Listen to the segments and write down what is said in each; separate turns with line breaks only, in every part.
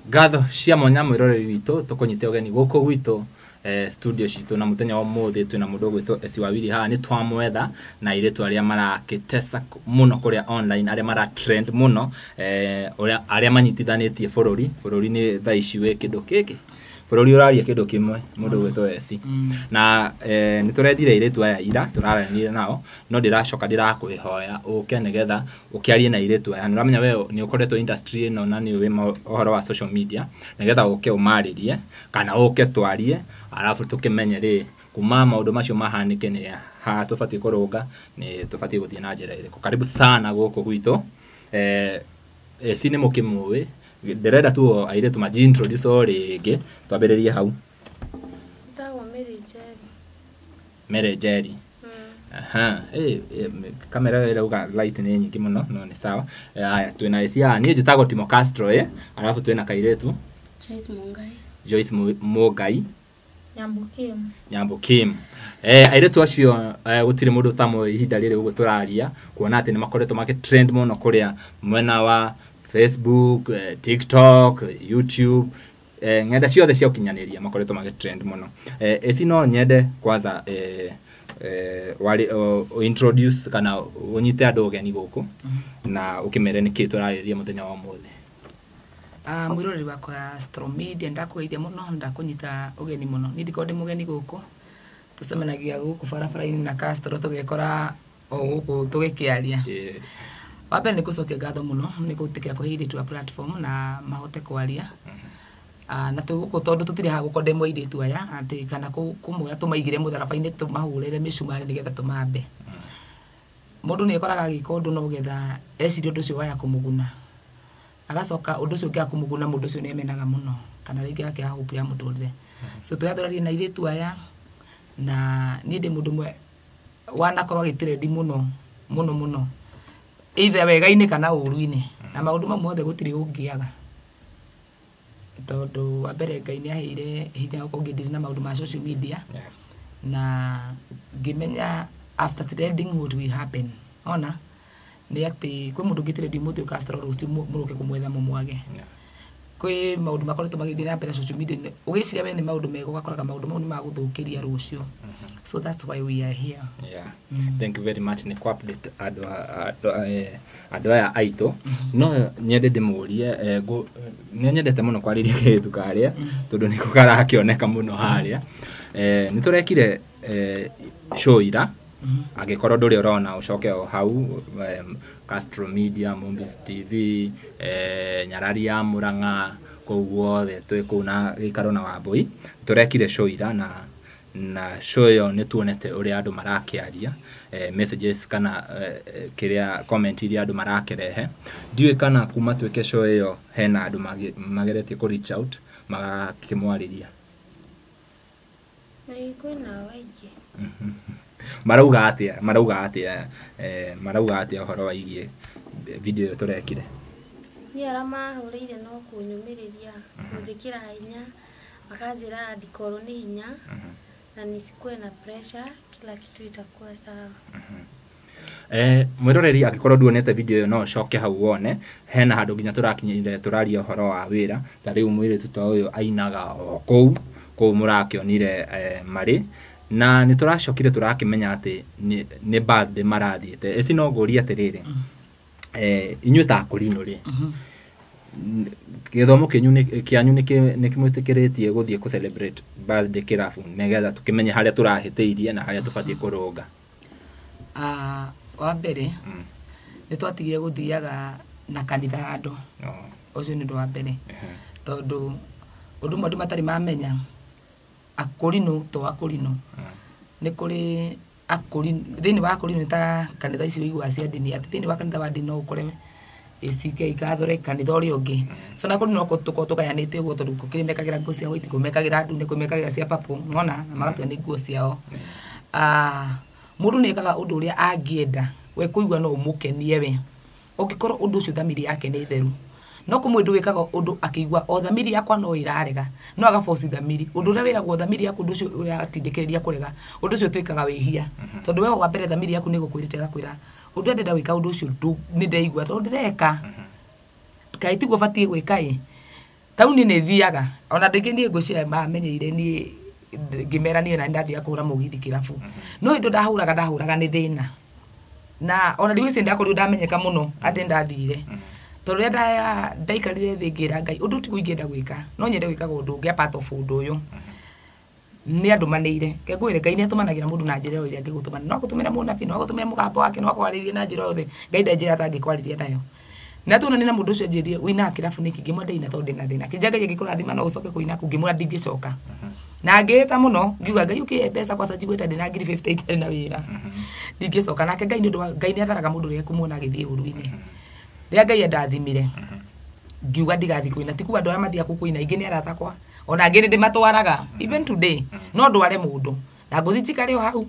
Ngatho cia mwanya mwĩroreri witũ, tũkũnyite ũgeni gũkũ gwitũ studio citũ, na mũthenya wa ũmũthĩ twĩna mũndũ ũgwĩtwo Esi Wawiri haha. Nĩ twamwetha na airĩtu arĩa marakĩtesa mũno kũrĩa online, arĩa mara trend mũno, ũrĩa arĩa manyitithanĩtie bũrũri. Bũrũri nĩ thaa ici wĩ kĩndũ gĩkĩ, bũrũri ũraria kĩndũ kĩmwe, mũndũ ũgwĩtwo Esi. Na nĩ tũrethire airĩtu aya ira, tũraranire nao, no ndĩracoka ndĩrakwĩhoya ũke nĩgetha ũkĩarie na airĩtu aya. Nĩ ũramenya we nĩ ũkoretwo industry ĩno na nĩ ũĩ ũhoro wa social media, nĩgetha ũke ũmarĩrie kana ũke twarie, arabu tũkĩmenye rĩ kuma maũndũ macio mahanĩke nĩ ha tũbatiĩ kũrũnga, nĩ tũbatiĩ gũthiĩ na njĩra ĩrĩkũ. Karibu sana gũkũ gwitũ. Esi nĩ mũkĩmũĩ, ndĩrenda tu o airĩtu maji introduce o rĩngĩ, twambĩrĩrie hau.
Njĩtagwo Mary Njeri.
Mary Njeri. Aha, kamera ĩyo ĩrauga light nĩ nyingĩ mũno, no nĩ sawa. Haya, twĩna Esi haha, niĩ njĩtagwo Timo Castro, arabu twĩna kairĩtu
Joyce Mungai.
Joyce Mungai.
Nyambu Kim.
Nyambu Kim. Airĩtu acio gũtirĩ mũndũ ũtamũĩ ihinda rĩrĩ ũguo tũraria, kuona atĩ nĩ makoretwo makĩ trend mũno kũrĩa mwena wa Facebook, TikTok, YouTube, ng'enda ciothe cia ũkinyanĩria makoretwo magĩ trend mũno. Esi no nyende kwanza wari introduce kana ũnyite andũ ũgeni gũkũ na ũkĩmere nĩkĩ tũrarĩrĩria mũthenya wa ũmũthĩ.
Mwĩroreri wakwa Astro Media, ndakũgeithia mũno, ndakũnyita ũgeni mũno. Niĩ ndikoragwo ndĩ mũgeni gũkũ, tũcemanagia gũkũ barabara-inĩ na Castro, tũgekora o gũkũ tũgĩkĩaria. Wa mbere nĩ gũcokia ngatho mũno nĩ gwĩtĩkĩra kũhe airĩtu a platform na mahote kwaria. Na twĩ gũkũ tondũ tũtirĩ haha gũkondemwo airĩtu aya atĩ kana kũmoya tũmaigĩre mũtharaba-inĩ tũmahũrĩre mĩcumarĩ nĩgetha tũmambe. Mũndũ nĩ ekoraga agĩka ũndũ no getha ecirie ũndũ ũcio waya kũmũguna, agacoka ũndũ ũcio ũngĩaga kũmũguna, mũndũ ũcio nĩ emenaga mũno kana rĩngĩ agakĩaga hope ya mũtũrĩre. So tũratũraria na airĩtu aya, na niĩ ndĩ mũndũ ũmwe wanakorwo agĩtrendi mũno mũno mũno, either wega-inĩ kana ũru-inĩ, na maũndũ mau mothe gũtirĩ ũngĩaga, tondũ wa mbere Ngai nĩ aheire hinya wa gũkorwo ngĩdeal na maũndũ ma social media, na ngĩmenya after trending what will happen. Ona nĩ atĩ kwĩ mũndũ ũngĩ trend ũmũthĩ ũka rũciũ mũrũke kũmwetha mũmwage. Kwĩ maũndũ makoretwo magĩthiĩ na mbere social media, ũgĩciria we nĩ maũndũ mega, ũgakoraga maũndũ mau nĩ magũthũkĩria rũciũ. So that's why we are here.
Thank you very much nĩ kũ update andũ andũ aya aitũ. No nyende ndĩmũrie, nĩ nyendete mũno kwarĩria kairĩtu karĩa tondũ nĩko karakĩoneka mũno harĩa. Nĩ tũrekire show ira, angĩkorwo ndũrĩ ũrona ũcoke o hau Castro Media, Mombis TV, Nyarari ya Murang'a, kũu guothe twĩ kũu na gĩikaro na Wambui. Tũrekire show ira, na show ĩyo nĩ tuonete ũrĩa andũ marakĩaria, messages kana kĩrĩa comment iria andũ marakĩrehe. Ndiũĩ kana kuma twĩke show ĩyo hena andũ mageretie kũ reach out magakĩmwarĩria.
Ĩĩ, kwĩnao aingĩ.
Marauga atĩa? Marauga atĩa? Marauga atĩa ũhoro waigiĩ video ĩyo tũrekire?
Niĩ arĩa mahũrĩire no kũnyũmĩrĩria, kũnjĩkĩra hinya, makanjĩra ndikorwo nĩ hinya na nisikuwe na pressure, kila kitu itakuwa sawa.
Mwĩroreri, angĩkorwo nduonete video ĩyo no ũcoke hau wone, hena handũ nginya tũrakinyire tũraria ũhoro wa wĩra. Ta rĩu mũirĩtu ta ũyũ ainaga o kũu kũu mũrakĩonire marĩ, na nĩ tũracokire tũrakĩmenya atĩ nĩ birthday marathiĩte. Eci no ngũrie atĩrĩrĩ, inyuĩ ta akũrinũ rĩ, gĩthomo kĩanyu nĩ kĩmwĩtĩkĩrĩtie gũthiĩ kũ celebrate birthday kĩrabu nĩgetha tũkĩmenye harĩa tũrahĩtĩirie na harĩa tũbatiĩ kũrũnga?
Wa mbere nĩ twatigire gũthiaga na kanitha handũ. Ũcio nĩ ũndũ wa mbere, tondũ ũndũ ũmwe andũ matarĩ mamenya, akũrinũ to akũrinũ, nĩ kũrĩ akũrinũ thĩinĩ wa akũrinũ ta kanitha ici ũiguaga cia ndini, atĩ thĩinĩ wa kanitha wa ndini no ũkore ACK Catholic kanitha ũrĩa ũngĩ. So na kũrĩ no tũkorwo tũgayanĩte ũguo, tondũ gũkĩrĩ mekagĩra nguo cia white, kwĩ mekagĩra ndune, kwĩ mekagĩra cia purple, nĩwona, na magatua nĩ nguo ciao. Mũndũ nĩ ekaga ũndũ ũrĩa angĩenda we kũigua no ũmũkenie we, ũngĩkorwo ũndũ ũcio thamiri yake nĩ theru. No kwĩ mũndũ wĩkaga ũndũ akĩigua o thamiri yakwa no ĩrarega, no agaboci thamiri ũndũ ũrĩa wĩragwo thamiri yaku, ũndũ ũcio ũratindĩkĩrĩria kũrega, ũndũ ũcio ũtuĩkaga wĩhia, tondũ we wa mbere thamiri yaku nĩ ĩgũkwĩrĩte ĩgakwĩra ũndũ ũrĩa ndĩrenda gwĩka ũndũ ũcio nĩ ndĩraigua tondũ ndĩreka kaĩ tiguo batiĩ gwĩka ĩ. Tauni nĩ thiaga ona andũ aingĩ niĩ ngwĩciria mamenyeire niĩ ngĩmera niĩ na ndathiaga kũhũra mũgithi kĩrabu. No hĩndĩ ndahũraga nĩ thĩna. Na ona ndigwĩciria ndakorirwo ndamenyeka mũno atĩ ndathire. Tondũ rĩrĩa ndaikarire thĩ ngĩra Ngai ũndũ tiguo ingĩenda gwĩka, no nyende gwĩkaga ũndũ ũngĩ apart of ũndũ ũyũ. Nĩ andũmanĩire. Reke ngwĩre Ngai nĩ atũmanagĩra mũndũ na njĩra o ĩrĩa angĩgũtũmana. No agũtũmĩre mũnabii, no agũtũmĩre mũgambo wake, no akwarĩrie na njĩra o yothe. Ngai ndarĩ njĩra atangĩkwarĩria nayo. Na tuonanie na mũndũ ũcio anjĩrire ũinaga kĩrabu nĩkĩ, ngĩmwĩra ndĩina tondũ ndĩna thĩna. Akĩnjĩra Ngai angĩkũrathima no ũcoke kũina kũu, ngĩmwĩra ndingĩcoka. Na ngĩĩta mũno ngiuga Ngai ũkĩhe mbeca kwanza njiguĩte ndĩna ngiri 50 itarĩ na wĩra. Ndingĩcoka. Nake Ngai nĩ ũndũ wa Ngai nĩ atharaga mũndũ rĩrĩa ekũmuona agĩthiĩ ũru-inĩ. Rĩrĩa Ngai andathimire ngiuga ndigathiĩ kũina. Ti kuga andũ arĩa mathiaga kũu kũina aingĩ nĩ arata akwa, ona angĩ nĩ ndĩmatwaraga even today. No ndware mũndũ na ngũthiĩ njikare o hau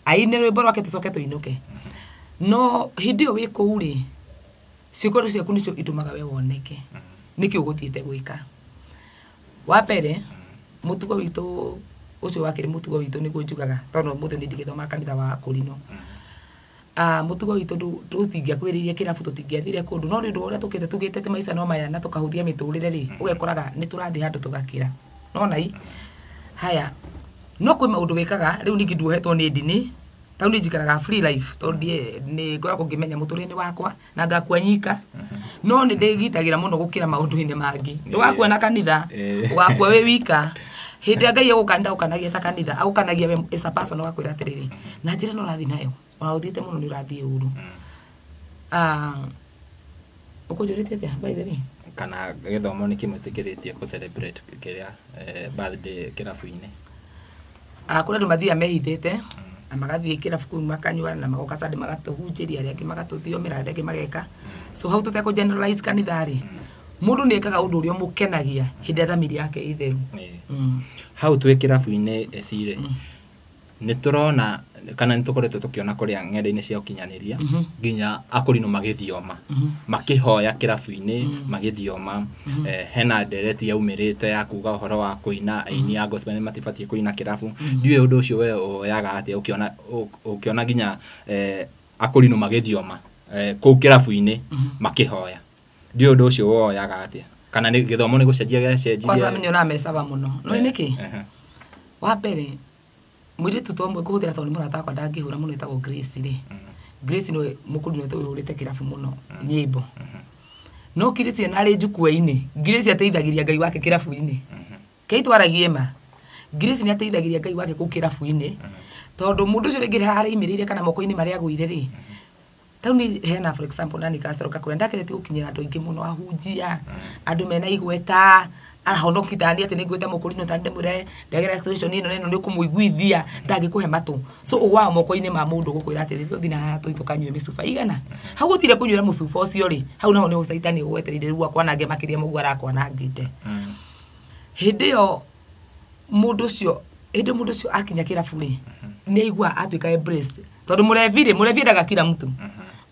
aine rwĩmbo rwake tũcoke tũinũke. No hĩndĩ ĩyo wĩ kũu rĩ, ciĩko ciaku nĩcio itũmaga we woneke nĩkĩ ũgũthiĩte gwĩka. Wa mbere mũtugo witũ ũcio wakĩrĩ mũtugo witũ nĩguo njugaga tondũ ũmũthĩ niĩ ndigĩthomaga kanitha wa Kũrinũ. Mũtugo witũ tũtingĩakuhĩrĩirie kĩrabu, tũtingĩathire kũndũ, no nĩ ũndũ wa ũrĩa tũkĩte tugĩte atĩ maica no maya na tũkahũthia mĩtũrĩre rĩ, ũgekoraga nĩ tũrathiĩ handũ tũgakĩra. Nona i haya, no kwĩ maũndũ wĩkaga rĩu ningĩ nduohetwo nĩ ndini, tondũ niĩ njikaraga free life tondũ nĩ ngoragwo ngĩmenya mũtũrĩre-inĩ wakwa na ngakua nyika, no nĩ ndĩgitagĩra mũno gũkĩra maũndũ-inĩ mangĩ. Ndũgakua na kanitha, ũgakua wĩ wika. Hĩndĩ ĩrĩa Ngai egũka ndagũkanagia ta kanitha, agũkanagia we as a person agakwĩra atĩrĩrĩ, na njĩra ĩno ũrathiĩ nayo, ona ũthiĩte mũno nĩ ũrathiĩ ũru. Ũkũnjũrĩtie atĩa by the way?
Kana gĩthomo nĩ kĩmwĩtĩkĩrĩtie kũ celebrate kĩrĩa birthday kĩrabu-inĩ?
Kũrĩ andũ mathiaga mehithĩte na magathiĩ kĩrabu kũu makanyua na magoka Sunday magatũhunjĩria, arĩa angĩ magatũthiomĩra, arĩa angĩ mageka. So hau tũtekũ generalize kanitha rĩ, mũndũ nĩ ekaga ũndũ ũrĩa ũmũkenagia hĩndĩ ĩrĩa thamiri yake ĩ theru.
Hau twĩ kĩrabu-inĩ ecirĩ, nĩ tũrona kana nĩ tũkoretwo tũkĩona kũrĩa ng'enda-inĩ cia ũkinyanĩria nginya akũrinũ magĩthioma, makĩhoya kĩrabu-inĩ magĩthioma. Hena ndereti yaumĩrĩte ya kuga ũhoro wa kũina, aini a gospel nĩ matibatiĩ kũina kĩrabu. Ndiũĩ ũndũ ũcio we woyaga atĩa ũkĩona nginya akũrinũ magĩthioma kũu kĩrabu-inĩ makĩhoya. Ndiũĩ ũndũ ũcio woyaga atĩa, kana nĩ gĩthomo nĩ gũcenjia gĩacenjirie?
Kwanza nyonaga me sawa mũno. No nĩkĩ? Wa mbere mũirĩtu to ũmwe ngũhũthĩra tondũ nĩ mũrata wakwa ndangĩhũra mũno ĩtagwo Grace rĩ. Grace nĩwe mũkũrinũ ũhũrĩte kĩrabu mũno nyĩmbo. No Grace ena arĩ njukua-inĩ, Grace ateithagĩria Ngai wake kĩrabu-inĩ. Kei twaragie ma. Grace nĩ ateithagĩria Ngai wake kũu kĩrabu-inĩ tondũ mũndũ ũcio rĩngĩ hareimĩrĩire kana moko-inĩ marĩa agũire rĩ, tauni hena for example nani Castro Kakũrĩa ndakerete gũkinyĩra andũ aingĩ mũno, ahunjia, andũ mena igweta, ahonoki tani atĩ nĩngwĩte mũkũrinũ tani ndĩmwĩre ndagera situation ĩno na ĩno nĩ ũkũmũiguithia ndangĩkũhe matũ. So ũgwaga moko-inĩ ma mũndũ gũkwĩra atĩrĩ tũthiĩ na haha tũthiĩ tũkanyue mĩcuba igana. Hau ũthire kũnyuĩra mũcuba ũcio rĩ, hau naho nĩho caitani ũgwetereire rĩu akwanange makĩria ma ũguo arakwanangĩte. Hĩndĩ ĩyo mũndũ ũcio, hĩndĩ mũndũ ũcio akinya kĩrabu rĩ, nĩ aiguaga atuĩka embraced. Tondũ mũrebi rĩ, mũrebi endaga kila mtu.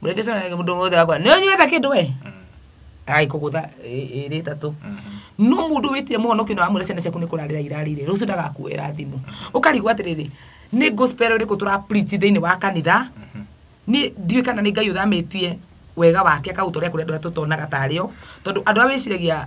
Mũrebi acemanagia mũndũ wothe akwa, nĩ ũnyuĩte kĩndũ we? Agagĩkũgũtha ĩrĩ ĩtatũ. No mũndũ wĩtire mũhonokio na wamwĩra ciana ciaku nĩ kũrarĩra irarĩire, rũciũ ndagakuoera thimũ. Ũkarigwo atĩrĩrĩ, nĩ gospel ĩrĩkũ tũra preach thĩinĩ wa kanitha? Niĩ ndiũĩ kana nĩ Ngai ũthamĩtie wega wake akaũtwarĩra kũrĩ andũ arĩa tũtonaga tarĩo, tondũ andũ arĩa wĩciragia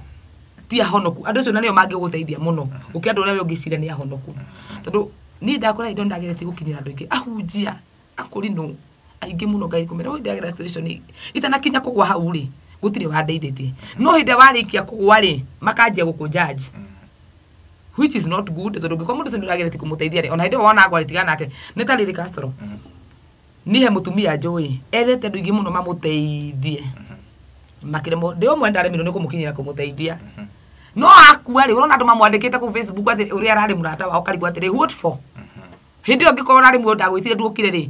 ti ahonoku, andũ acio na nĩo mangĩgũteithia mũno gũkĩra andũ arĩa we ũngĩciria nĩ ahonoku. Tondũ niĩ ndakora hĩndĩ ĩyo nĩndageretie gũkinyĩra andũ aingĩ, ahunjia, akũrinũ aingĩ mũno Ngai kũmera, oi ndagera situation itanakinya kũgwa hau rĩ, gũtirĩ wandeithĩtie. No hĩndĩ ĩrĩa warĩkia kũgwa rĩ, makanjia gũkũ judge, which is not good, tondũ ũngĩkorwo mũndũ ũcio nĩ ũrageretie kũmũteithia rĩ, ona hĩndĩ ĩyo wona agwa rĩ, tigana nake. Nĩ ta rĩrĩ Castro, niĩ he mũtumia njũĩ ethete andũ aingĩ mũno mamũteithie makĩremwo. Ndĩ ũmwe ndaremirwo nĩ kũmũkinyĩra kũmũteithia, no akua rĩ, ũrona andũ mamwandĩkĩte kũu Facebook atĩ ũrĩa ararĩ mũrata wao, ũkarigwo atĩrĩ what for? Hĩndĩ ĩyo ũngĩkorwo ũrarĩ muoyo ndagwĩtire nduokire rĩ,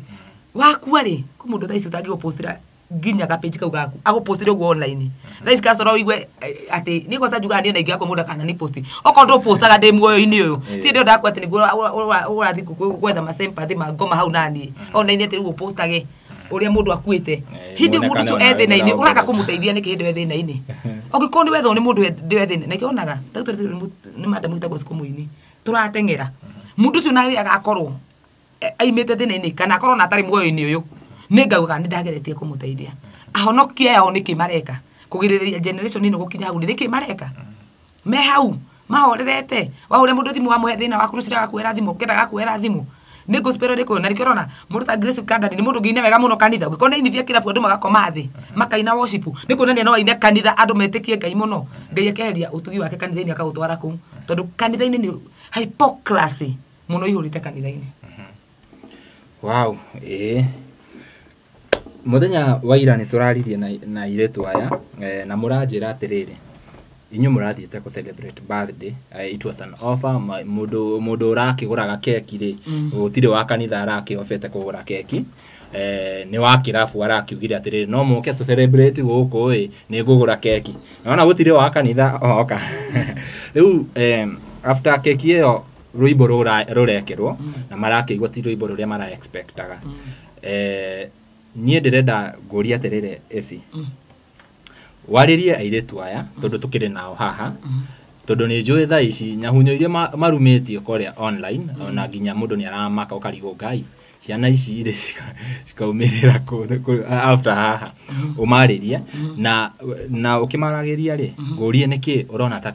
wakua rĩ, kwĩ mũndũ thaa ici ũtangĩgũpostĩra nginya ga page kau gaku, agũpostĩre ũguo online. Thaa ici Castro no ũigue atĩ niĩ kwanza njugaga niĩ na ingĩ akwa mũndũ akana ni post, okorwo ndũpostaga ndĩ muoyo-inĩ ũyũ, ti hĩndĩ ĩyo ndakua atĩ nĩguo ũrathiĩ gwetha ma sympathy ma ngoma hau naniĩ online atĩ rĩu ũpostage ũrĩa mũndũ akuĩte. Hĩndĩ ĩyo mũndũ ũcio e thĩna-inĩ, ũraga kũmũteithia nĩkĩ hĩndĩ ĩyo e thĩna-inĩ? Ũngĩkorwo nĩ wethwo nĩ mũndũ ndĩ thĩna, na kĩonaga ta rĩu tũrĩ nĩ madam wĩtagwo Sikũ Mũini, tũrateng'era mũndũ ũcio narĩ agakorwo aimĩte thĩna-inĩ kana akorwo na atarĩ muoyo-inĩ ũyũ, nĩ ngaugaga nĩ ndageretie kũmũteithia. Ahonokia ao nĩkĩ mareka? Kũgirĩrĩria generation ĩno gũkinya hau nĩkĩ mareka? Me hau mahorerete wahũre mũndũ thimũ wamũhe thĩna waku rũciũ agakuoera thimũ kenda agakuoera thimũ nĩ gospel ĩrĩkũ na nĩkĩo ũrona mũndũ ta Grace Kandani nĩ mũndũ ũngĩina wega mũno kanitha ũngĩkorwo nĩ ainithia kĩrabu andũ magakoma thĩ makaina worship nĩ kuonania no aine kanitha andũ metĩkie Ngai mũno Ngai akeheria ũtugi wake kanitha-inĩ akaũtwara kũu tondũ kanitha-inĩ nĩ hypocrisy mũno ihũrĩte kanitha-inĩ.
Wow, ĩĩ. Mũthenya wa ira nĩ tũraririe na airĩtu aya na mũranjĩra atĩrĩrĩ inyuĩ mũrathiĩte kũ celebrate birthday, it was an offer mũndũ ũrakĩgũraga keki rĩ gũtirĩ wa kanitha arakĩhobete kũgũra keki, nĩ wa kĩrabu arakiugire atĩrĩrĩ no mũke tũ celebrate gũkũ ĩ nĩ ngũgũra keki, naona gũtirĩ wa kanitha oka. Rĩu after keki ĩyo rwĩmbo rũrekĩrwo na marakĩigua ti rwĩmbo rũrĩa mara expectaga. Niĩ ndĩrenda ngũrie atĩrĩrĩ ĩci warĩrie airĩtu aya tondũ tũkĩrĩ nao haha tondũ nĩ njũĩ thaa ici nyahunyo iria marumĩtie kũrĩa online ona nginya mũndũ nĩ aramaka ũkarigwo Ngai ciana ici rĩ cikaumĩrĩra kũ after haha ũmarĩrie na ũkĩmaragĩria rĩ ngũrie nĩkĩ ũrona ta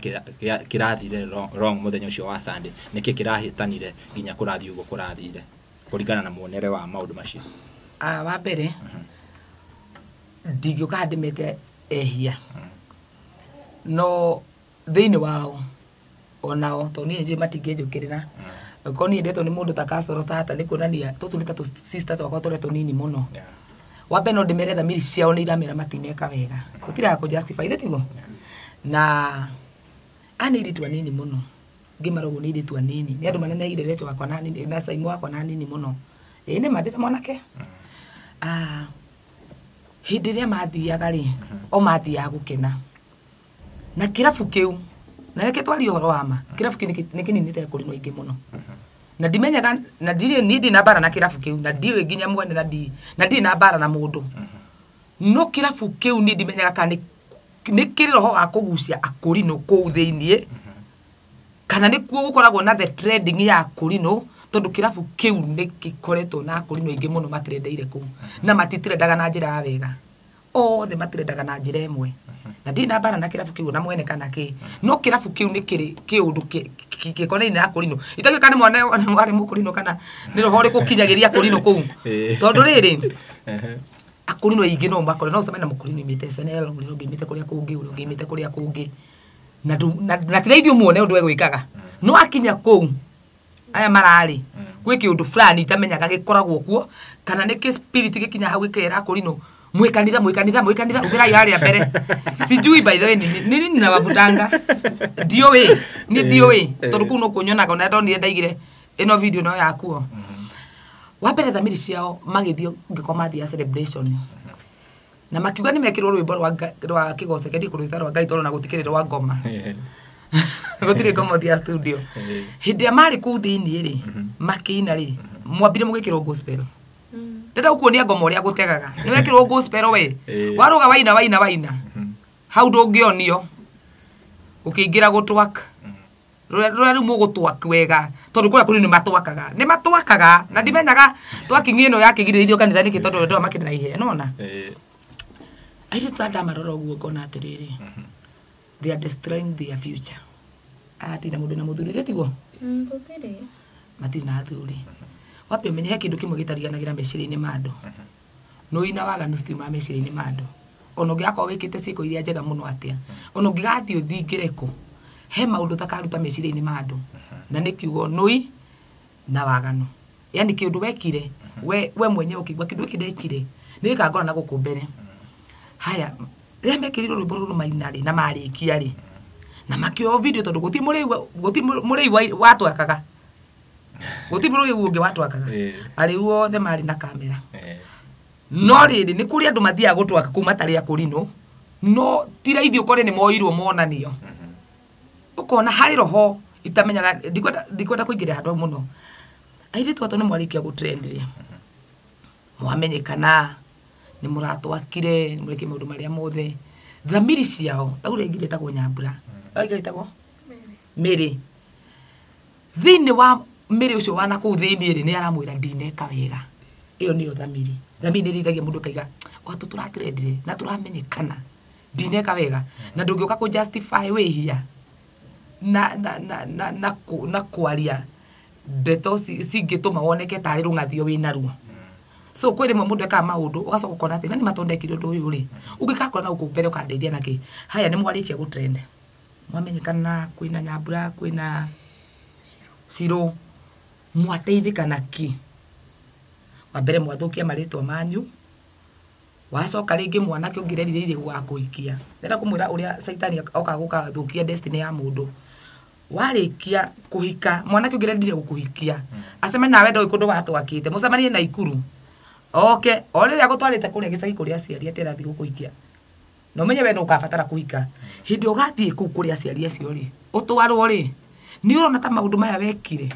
kĩrathire wrong mũthenya ũcio wa Sunday, nĩkĩ kĩrahĩtanire nginya kũrathiĩ ũguo kũrathire kũringana na muonere wa maũndũ macio.
Wa mbere ndingĩũka haha ndĩmete ehia no thĩinĩ wao onao tondũ niĩ njũĩ matingĩnjũkĩrĩra angĩkorwo niĩ ndetwo nĩ mũndũ ta Castro tata nĩ kuonania tũtũ nĩ ta tũ sister twakwa tũrĩa tũnini mũno. Wa mbere no ndĩmere thamiri ciao nĩ iramera matineka wega tũtiraga kũ justify ithe tiguo na aya nĩ airĩtu anini mũno ngĩmara ũguo nĩ airĩtu anini nĩ andũ maneneheire Rachel wakwa na anini na Saimu wakwa na anini mũno ĩĩ nĩ ma ndĩ na mwanake. Hĩndĩ ĩrĩa mathiaga rĩ o mathiaga gũkena na kĩrabu kĩu na reke twarie ũhoro wa ma kĩrabu kĩu nĩ kĩninĩte akũrinũ aingĩ mũno na ndimenyaga na ndirĩ niĩ ndirĩ na mbara na kĩrabu kĩu na ndiũĩ nginya mwene na ndirĩ na mbara na mũndũ no kĩrabu kĩu niĩ ndimenyaga kana nĩ kĩrĩ roho wa kũgucia akũrinũ kũu thĩiniĩ kana nĩkuo gũkoragwo na the trending ya akũrinũ tondũ kĩrabu kĩu nĩ gĩkoretwo na akũrinũ aingĩ mũno matrendeire kũu na matitrendaga na njĩra ya wega othe matrendaga na njĩra ĩmwe na ndirĩ na mbara na kĩrabu kĩu na mwene kana kĩ no kĩrabu kĩu nĩ kĩrĩ kĩũndũ gĩkonainie na akũrinũ itakĩũĩ kana nĩ mwana warĩ mũkũrinũ kana nĩ roho ũrĩkũ ũkinyagĩria akũrinũ kũu tondũ rĩrĩ akũrinũ aingĩ no makore no ũcemanie na mũkũrinũ oimĩte SNL ũrĩa ũngĩ oimĩte kũrĩa kũngĩ ũrĩa ũngĩ oimĩte kũrĩa kũngĩ na ti raithi ũmuone ũndũ egwĩkaga no akinya kũu aya mararĩ gwĩ kĩũndũ fulani itamenyaga gĩkoragwo kuo kana nĩ kĩ spirit gĩkinya hau gĩkera akũrinũ mwĩ kanitha mwĩ kanitha mwĩ kanitha umĩrai harĩa mbere sijui by the way ni nini ninawavutanga ndiũĩ niĩ ndiũĩ tondũ kũu no kũnyonaga ona ndonire ndaigire ĩno video no yakuo. Wa mbere thamiri ciao magĩthiĩ ngĩkorwo mathiaga celebration na makiuga nĩ mekĩrwo rwĩmbo rwa kĩgoco kĩa ndikũrwĩta rwa Ngai tondũ na gũtikĩrĩ rwa ngoma gũtirĩ ngoma ũthiaga studio hĩndĩ ĩrĩa marĩ kũu thĩiniĩ rĩ makĩina rĩ mwambire mũgĩkĩrwo gospel ndĩrenda gũkuonia ngoma ũrĩa gũtegaga nĩ wekĩrwo gospel we warũga waina waina waina hau ndũngĩonio ũkĩingĩra gũtwak rũrĩa rĩu mũgũtwak wega tondũ kũrĩa kũrĩ nĩ matwakaga na ndimenyaga twaking ĩno yakĩgirĩrĩirio kanitha nĩkĩ tondũ andũ aya makĩrĩ na iheo nĩwona airĩtu aya ndamarora ũguo ngona atĩrĩrĩ they are destroying their future atina mũndũ na mũthuri ithe tiguo
Tũtirĩ
matirĩ na athuri wambe ũmenye he kĩndũ kĩmwe gĩtariganagĩra meciria-inĩ ma andũ nũi na waganu citiumaga meciria-inĩ ma andũ ona ũngĩgakorwo wĩkĩte ciĩko iria njega mũno atĩa ona ũngĩgathiĩ ũthingĩre kũ he maũndũ ũtakaruta meciria-inĩ ma andũ na nĩ kiugo nũi na waganu yani kĩũndũ wekire we mwenyewe ũkĩigua kĩndũ gĩkĩ ndekire nĩ gĩkangora na gũkũ mbere haya rĩrĩa mekĩrirwo rwĩmbo rũrũ maina rĩ na marĩkia rĩ na makĩoywo video tondũ gũtirĩ mũrĩi watwakaga gũtirĩ mũrĩi ũngĩ watwakaga arĩu othe marĩ na kamera no rĩrĩ nĩ kũrĩ andũ mathiaga gũtwaka kũu matarĩ akũrinũ no ti raithi ũkore nĩ moirwo monanio ũkona harĩ roho itamenyaga ndikwenda kũingĩrĩra handũ hau mũno airĩtu atũ nĩ mwarĩkia gũtrend rĩ mwamenyekana nĩ mũratwakire nĩ mũrekire maũndũ marĩa mothe thamiri ciao ta ũrĩa ĩngĩ ĩtagwo Nyambura ĩngĩ ĩtagwo Mĩrĩ thĩinĩ wa Mĩrĩ ũcio wa nakũu thĩinĩ rĩ nĩ aramwĩra ndineka wega ĩyo nĩyo thamiri thamiri nĩ ĩrĩithagia mũndũ akaiga watũ tũratrendire na tũramenyekana ndineka wega na ndũngĩũka kũ justify wĩhia na kwaria ndeto cingĩtũma woneke tarĩ rũng'athio wĩnaruo. So kwĩ rĩmwe mũndũ ekaga maũndũ ũgacoka ũkona atĩ na nĩ matondekire ũndũ ũyũ rĩ, ũngĩkakora na gũkũ mbere ũkandeithia nakĩ. Haya nĩ mwarĩkia gũtrend, mwamenyekana kwĩna Nyambura, kwĩna Ciro, mwateithĩka nakĩ? Wa mbere mwathũkia marĩtwa manyu, wacoka rĩngĩ mwanake ũngĩ ũrerirĩirie gũgakũhikia. Ndĩrenda kũmwĩra ũrĩa caitani okaga gũkathũkia destiny ya mũndũ. Warĩkia kũhika, mwanake ũngĩ ũrerirĩirie gũkũhikia, acemanie nawe ndoĩ kũndũ watwakĩte, mũcemanie Naikuru. Oke, o rĩrĩa agũtwarĩte kũrĩa gĩcagi kũrĩa aciari atĩ arathiĩ gũkũhikia. Na ũmenye we nĩ ũkabatara kũhika. Hĩndĩ ĩyo ũgathiĩ kũu kũrĩa aciari acio rĩ, ũtwarwo rĩ, nĩ ũrona ta maũndũ maya wekire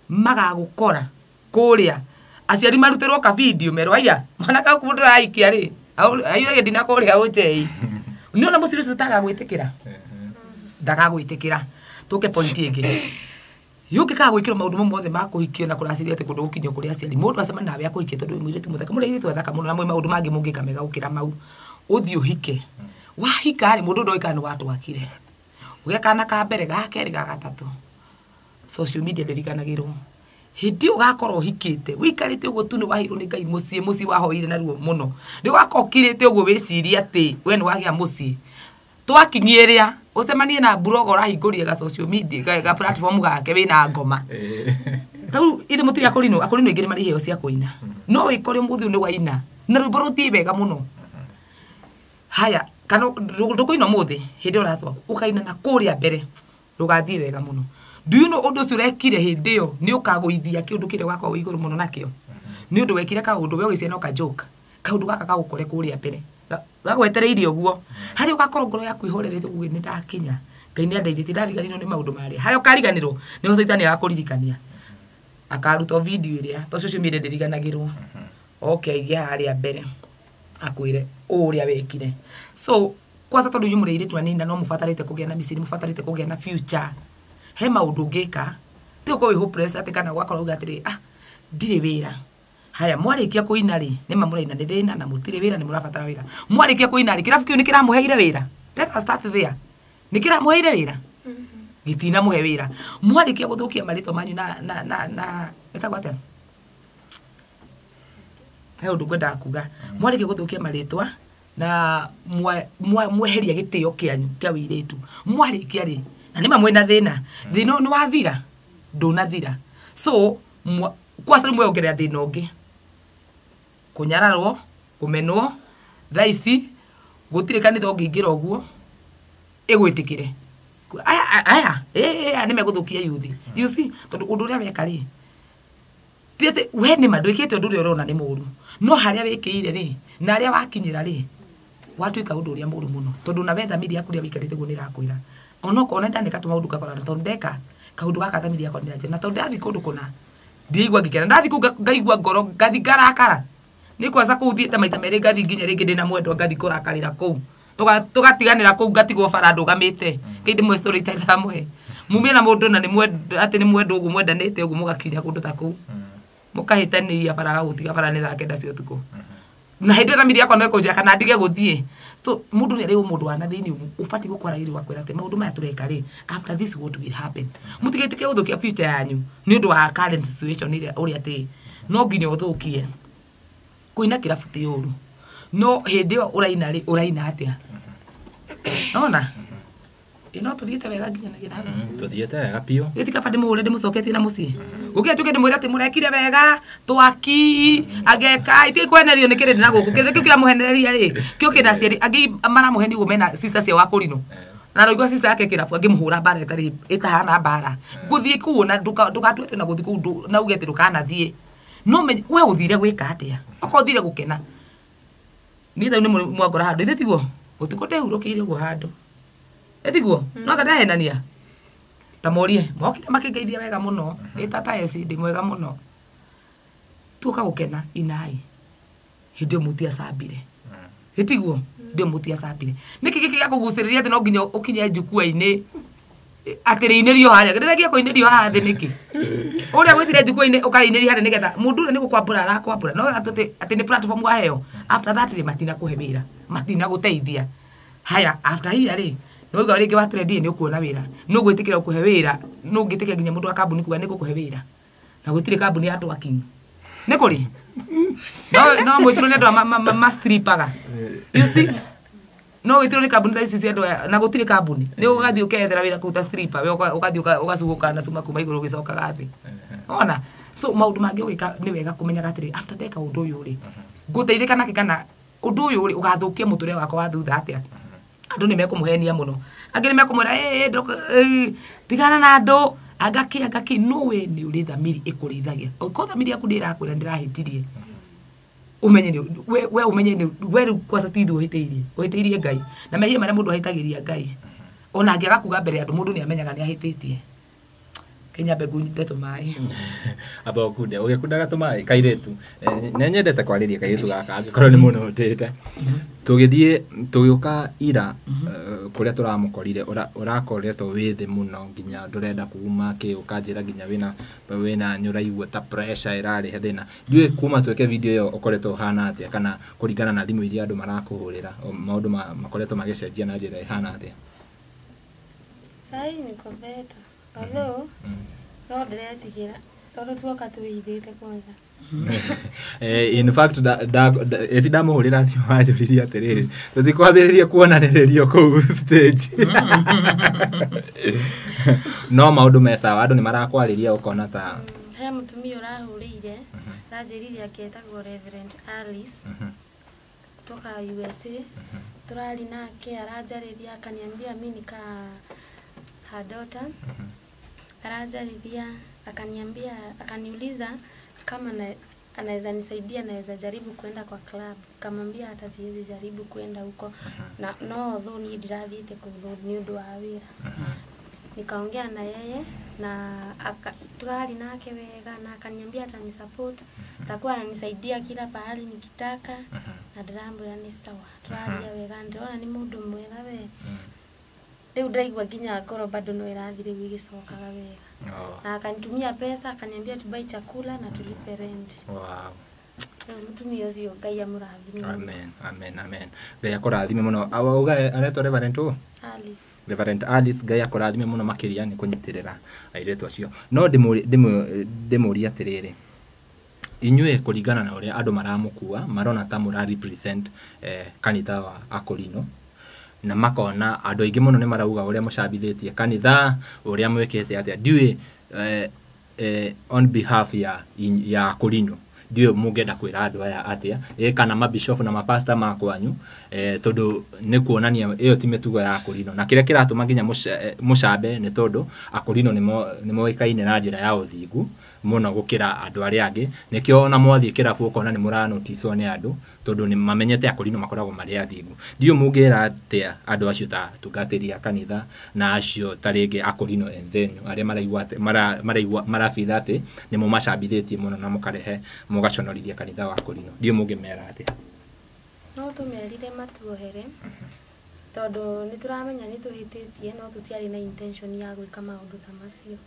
magagũkora kũrĩa. Aciari marutĩrwo ka video merwo aya, mwanake waku ndũraikia rĩ, aiyũragia ndina kũrĩa ũnjei. Nĩ ũrona mũciĩ ũcio ũtagagwĩtĩkĩra? Ndagagwĩtĩkĩra. Tũke point ĩngĩ. Yũngĩkaga gwĩkĩrwo maũndũ mau mothe ma kũhikio na kũracĩria atĩ kũndũ gũkinyio kũrĩ aciari, mũndũ acemanie nawe akũhikie tondũ wĩ mũirĩtu mũthaka, mũrĩ airĩtu athaka mũno na mwĩ maũndũ mangĩ mũngĩka mega gũkĩra mau. Ũthiĩ ũhike. Wahika rĩ, mũndũ ndoĩ kana nĩ watwakire. Ũgĩe kana ka mbere, ga kerĩ, ga gatatũ. Social media ndĩriganagĩrwo. Hĩndĩ ĩyo ũgakorwo ũhikĩte, ũikarĩte ũguo tu nĩ waheirwo nĩ Ngai mũciĩ, mũciĩ wahoire naruo mũno. Rĩu ũgakorwo ũkirĩte ũguo wĩcirie atĩ we nĩ wagĩa mũciĩ. Twakinyia ĩrĩa, ũcemanie na blogger ũrahingũria ga social media, ga platform gake wĩna ngoma. Tau ithe mũtirĩ akũrinũ, akũrinũ aingĩ nĩ marĩ iheo cia kũina. No wĩkore ũmũthĩ ũyũ nĩ waina, na rwĩmbo rũthiĩ wega mũno. Haya, kana ndũkũina ũmũthĩ, hĩndĩ ĩyo ũratwa, ũkaina na kũrĩa mbere, rũgathiĩ wega mũno. Do you know ũndũ ũcio ũrekire hĩndĩ ĩyo nĩ ũkagũithia kĩũndũ kĩrĩa ũgakorwo wĩ igũrũ mũno nakĩo? Nĩ ũndũ wekire kaũndũ, we ũgĩciria no ka joke. Kaũndũ gaka gagũkore kũrĩa mbere. Gagwetereirie ũguo. Harĩa ũgakorwo ngoro yaku ĩhorerete ũguo nĩ ndakinya. Ngai nĩ andeithĩtie, ndariganĩrwo nĩ maũndũ marĩa. Harĩa ũkariganĩrwo, nĩho caitani agakũririkania. Akaruta video ĩrĩa, to social media ndĩriganagĩrwo. Oke aige harĩa mbere, akwĩre ũrĩa wekire. So, kwanza tondũ inyuĩ mũrĩ airĩtu anini na no mũbatarĩte kũgĩa na mĩciĩ, nĩ mũbatarĩte kũgĩa na future. He maũndũ ũngĩka, ti gũkorwo wĩ hopeless atĩ kana ũgakorwo uga atĩrĩ, ah, ndirĩ wĩra. Haya, mwarĩkia kũina rĩ, nĩ ma mũraina nĩ thĩna na mũtirĩ wĩra, nĩ mũrabatara wĩra. Mwarĩkia kũina rĩ, kĩrabu kĩu nĩ kĩramũheire wĩra? Let us start there. Nĩ kĩramũheire wĩra? Gĩtinamũhe wĩra. Mwarĩkia gũthũkia marĩtwa manyu na ĩtagwo atĩa? He ũndũ ngwendaga kuga. Mwarĩkia gũthũkia marĩtwa na mweheria gĩtĩo kĩanyu kĩa wĩirĩtu. Mwarĩkia rĩ, na nĩ ma mwĩna thĩna. Thĩna ũyũ nĩ wathira? Ndũnathira. So, kwanza rĩu mweyongerera thĩna ũngĩ. Kũnyararwo, kũmenwo, thaa ici, gũtirĩ kanitha ũngĩingĩra ũguo, ĩgwĩtĩkĩre. Aya, aya, aya nĩ megũthũkia youth. You see, tondũ ũndũ ũrĩa weka rĩ, ti atĩ we nĩ ma ndwĩkĩte ũndũ ũrĩa ũrona nĩ mũũru, no harĩa wĩkĩire rĩ, na harĩa wakinyĩra rĩ, watuĩka ũndũ ũrĩa mũũru mũno. Tondũ na we thamiri yaku rĩrĩa wĩikarĩte ũguo nĩ ĩrakwĩra. Onokorwo nĩ ndaneka tũmaũndũ ngakora tondũ ndeka kaũndũ gaka thamiri yakwa nĩ ĩranjĩra. Na tondũ ndathiĩ kũndũ kũna, ndiaigua ngĩkena. Ndathiĩ kũu ngaigua ngoro, ngathiĩ ngarakara. Nĩ kwanza kũu thiĩte maita merĩ ngathiĩ nginya rĩngĩ ndĩna mwendwa ngathiĩ kũrakarĩra kũu. Tũgatiganĩra kũu ngatigwo bara ndũgamĩte. Kĩndĩ ndĩmwe story itandamũhe. Mumie na mũndũ na nĩ mwendwa, atĩ nĩ mwendwa ũguo mwendanĩte ũguo mũgakinya kũndũ ta kũu. Mũkahĩtanĩria bara agagũtiga bara nĩ thaa kenda cia ũtukũ. Na hĩndĩ ĩyo thamiri yakwa no ĩkũnjĩra kana ndige gũthiĩ. So mũndũ nĩ arĩ mũndũ wa na thĩinĩ ũbatiĩ gũkwaragĩria ũgakwĩra atĩ maũndũ maya tũreka rĩ, after this what will happen. Mũtigetĩkĩre gũthũkia future yanyu nĩ ũndũ wa current situation ĩrĩa ũrĩa atĩ no nginya ũthũkie. Kũina kĩrabu ti ũru. No hĩndĩ ĩyo ũraina rĩ, ũraina atĩa? Nona? Ĩ no tũthiĩte wega nginya na hau.
Tũthiĩte wega biũ.
Ĩ ti kaba ndĩmũhũre ndĩmũcoketie na mũciĩ. Gũkĩra njuge ndĩmwĩre atĩ mũrekire wega, twaki, ageka, itigai kũhenererio nĩ kĩrĩndĩ na gũkũ. Kĩrĩndĩ kĩu kĩramũhenereria rĩ, kĩo kĩna aciari angĩ maramũhenia ũguo mena sister cia wakũrinũ. Na araigua sister yake kĩrabu angĩmũhũra mbara ĩtarĩ ĩtahana mbara. Gũthiĩ kũu na ndũgatue atĩ na gũthiĩ kũu na uge atĩ ndũkanathiĩ. No menye we ũthire gwĩka atĩa? Okorwo ũthire gũkena. Niĩ ta rĩu nĩ mwangora handũ, ithe tiguo? Ũtukũ ndĩhurũkĩire ũguo handũ. Ĩtiguo? No anga ndahenania? Ta morie, mokire makĩngeithia wega mũno. Ĩ tata eci ndĩ mwega mũno. Tuoka gũkena inai. Hĩndĩ ĩyo mũtiacambire. Ĩtiguo? Hĩndĩ ĩyo mũtiacambire. Nĩkĩ gĩkĩ gĩa kũgucĩrĩria atĩ no nginya ũkinye njukua-inĩ atĩ rĩinĩrio harĩa? Ndĩragia kũinĩrio haha thĩ nĩkĩ? Ũrĩa gwĩtire njukua-inĩ ũkarĩinĩria harĩa nĩgetha mũndũ ũrĩa nĩ gũkwambũra arakwambũra. No atĩ nĩ platform waheo. After that rĩ, matinakũhe wĩra, matinagũteithia. Haya, after here rĩ, Nĩ waigua rĩngĩ wa trend nĩ ũkuona wĩra. Nũ ũgwĩtĩkĩra gũkũhe wĩra, nũ ũngĩtĩkĩra nginya mũndũ wa kambuni kuga nĩ ngũkũhe wĩra. Na gũtirĩ kambuni ya twerking. Nĩ kũrĩ? No mwĩtirwo nĩ andũ a ma stripaga. You see? No wĩtirwo nĩ kambuni ta ici cia andũ aya, na gũtirĩ kambuni. Nĩ ũgathiĩ ũkeyethera wĩra kũu ta stripper, we ũgathiĩ ũgacuhũka na cuma kuma igũrũ ũgĩcokaga thĩ. Wona? So maũndũ mangĩ ũgĩka nĩ wega kũmenyaga atĩrĩ, after ndeka ũndũ ũyũ rĩ, ngũteithĩka nakĩ kana ũndũ ũyũ rĩ, ũgathũkia mũtũrĩre wakwa wa thutha atĩa? Andũ nĩ mekũmũhenia mũno. Angĩ nĩ mekũmwĩra, tigana na andũ, anga kĩ, no we nĩ ũrĩ thamiri ĩkũrĩithagia. Ũngĩkorwo thamiri yaku nĩ ĩrakwĩra ndĩrahĩtirie, ũmenye nĩ, we ũmenye nĩ, we rĩu kwanza ti ithuĩ ũhĩtĩirie, ũhĩtĩirie Ngai. Na mehia marĩa mũndũ ahĩtagĩria Ngai, ona angĩaga kuga mbere ya andũ, mũndũ nĩ amenyaga nĩ ahĩtĩtie. Kĩnyambe ngunyite tũmaĩ.
Amba ũkunde, ũgĩkundaga tũmaĩ kairĩtu. Nĩ nyendete kwarĩria kairĩtu gaka angĩkorwo nĩ mũno ũtĩte. Tũgĩthiĩ tũgĩũka ira kũrĩa tũramũkorire ũrakoretwo wĩ thĩ mũno nginya ndũrenda kuma kĩ ũkanjĩra nginya wĩna nĩ ũraigua ta pressure ĩrarehe thĩna. Ndiũĩ kuma twĩke video ĩyo ũkoretwo ũhana atĩa kana kũringana na thimũ iria andũ marakũhũrĩra maũndũ makoretwo magĩcenjia na njĩra ĩhana atĩa?
Sai niko better. Although no ndĩretigĩra tondũ tuoka twĩhithĩte kwanza.
In fact eci ndamũhũrĩra nĩ wanjũririe atĩrĩrĩ tũtikwambĩrĩria kuonanĩrĩrio kũu stage. No maũndũ me sawa, andũ nĩ marakwarĩria ũkona ta
he mũtumia ũrahũrĩire aranjĩrire akĩetagwo Reverend Alice kutoka USA. Tũrari nake aranjarĩria akaniambia mi nika her daughter. Aranjarĩria akaniambia akaniuliza kama anaweza nisaidia naweza jaribu kwenda kwa club. Kamwambia hata siwezi jaribu kwenda huko. Na no though ni ndirathiĩte kũu nĩ ũndũ wa wĩra. Nikaongea na yeye na turali nake wega na akaniambia atanisupport, atakuwa ananisaidia kila pahali nikitaka na ndĩramwĩra nĩ sawa. Turaria wega ndĩrona nĩ mũndũ mwega we. Rĩu ndĩraigua nginya ngoro bado no ĩrathiĩ rĩu ĩgĩcokaga wega. Na akanitumia pesa akaniambia tubai chakula na tulipe rent.
Wow.
Mũtumia ũcio Ngai amũrathime.
Amen, amen, amen. Ngai akũrathime mũno. Auga aretwo Reverend ũ?
Alice.
Reverend Alice Ngai akũrathime mũno makĩria nĩ kũnyitĩrĩra airĩtu acio. No ndĩmũrie atĩrĩrĩ, inyuĩ kũringana na ũrĩa andũ maramũkua marona ta mũra represent kanitha wa Akorino na makona andũ aingĩ mũno nĩ marauga ũrĩa mũcambithĩtie kanitha ũrĩa mwĩkĩte atĩa. Ndiũĩ on behalf ya Akorino ndiũĩ mũngĩenda kwĩra andũ aya atĩa kana mabishofu na mapasta ma kwanyu tondũ nĩ kuonania ĩyo ti mĩtugo ya Akorino na kĩrĩa kĩratũma nginya mũcambe nĩ tondũ Akorino nĩ moĩkaine na njĩra ya ũthingu mũno gũkĩra andũ arĩa angĩ. Nĩkĩo ona mwathiĩ kĩrabu ũkona nĩ mũranoticwo nĩ andũ tondũ nĩ mamenyete Akorino makoragwo marĩ athingu. Ndiũĩ mũngĩra atĩa andũ acio ta atungatĩri a kanitha na acio ta rĩngĩ Akorino enzenyu arĩa maraigua atĩ maraigua marabitha atĩ nĩ mũmacambithĩtie mũno na mũkarehe mũgaconorithia kanitha wa Akorino. Ndiũĩ mũngĩmera atĩa?
No tũmerire matuohere tondũ nĩ tũramenya nĩ tũhĩtĩtie no tũtiarĩ na intention ya gwĩka maũndũ ta macio.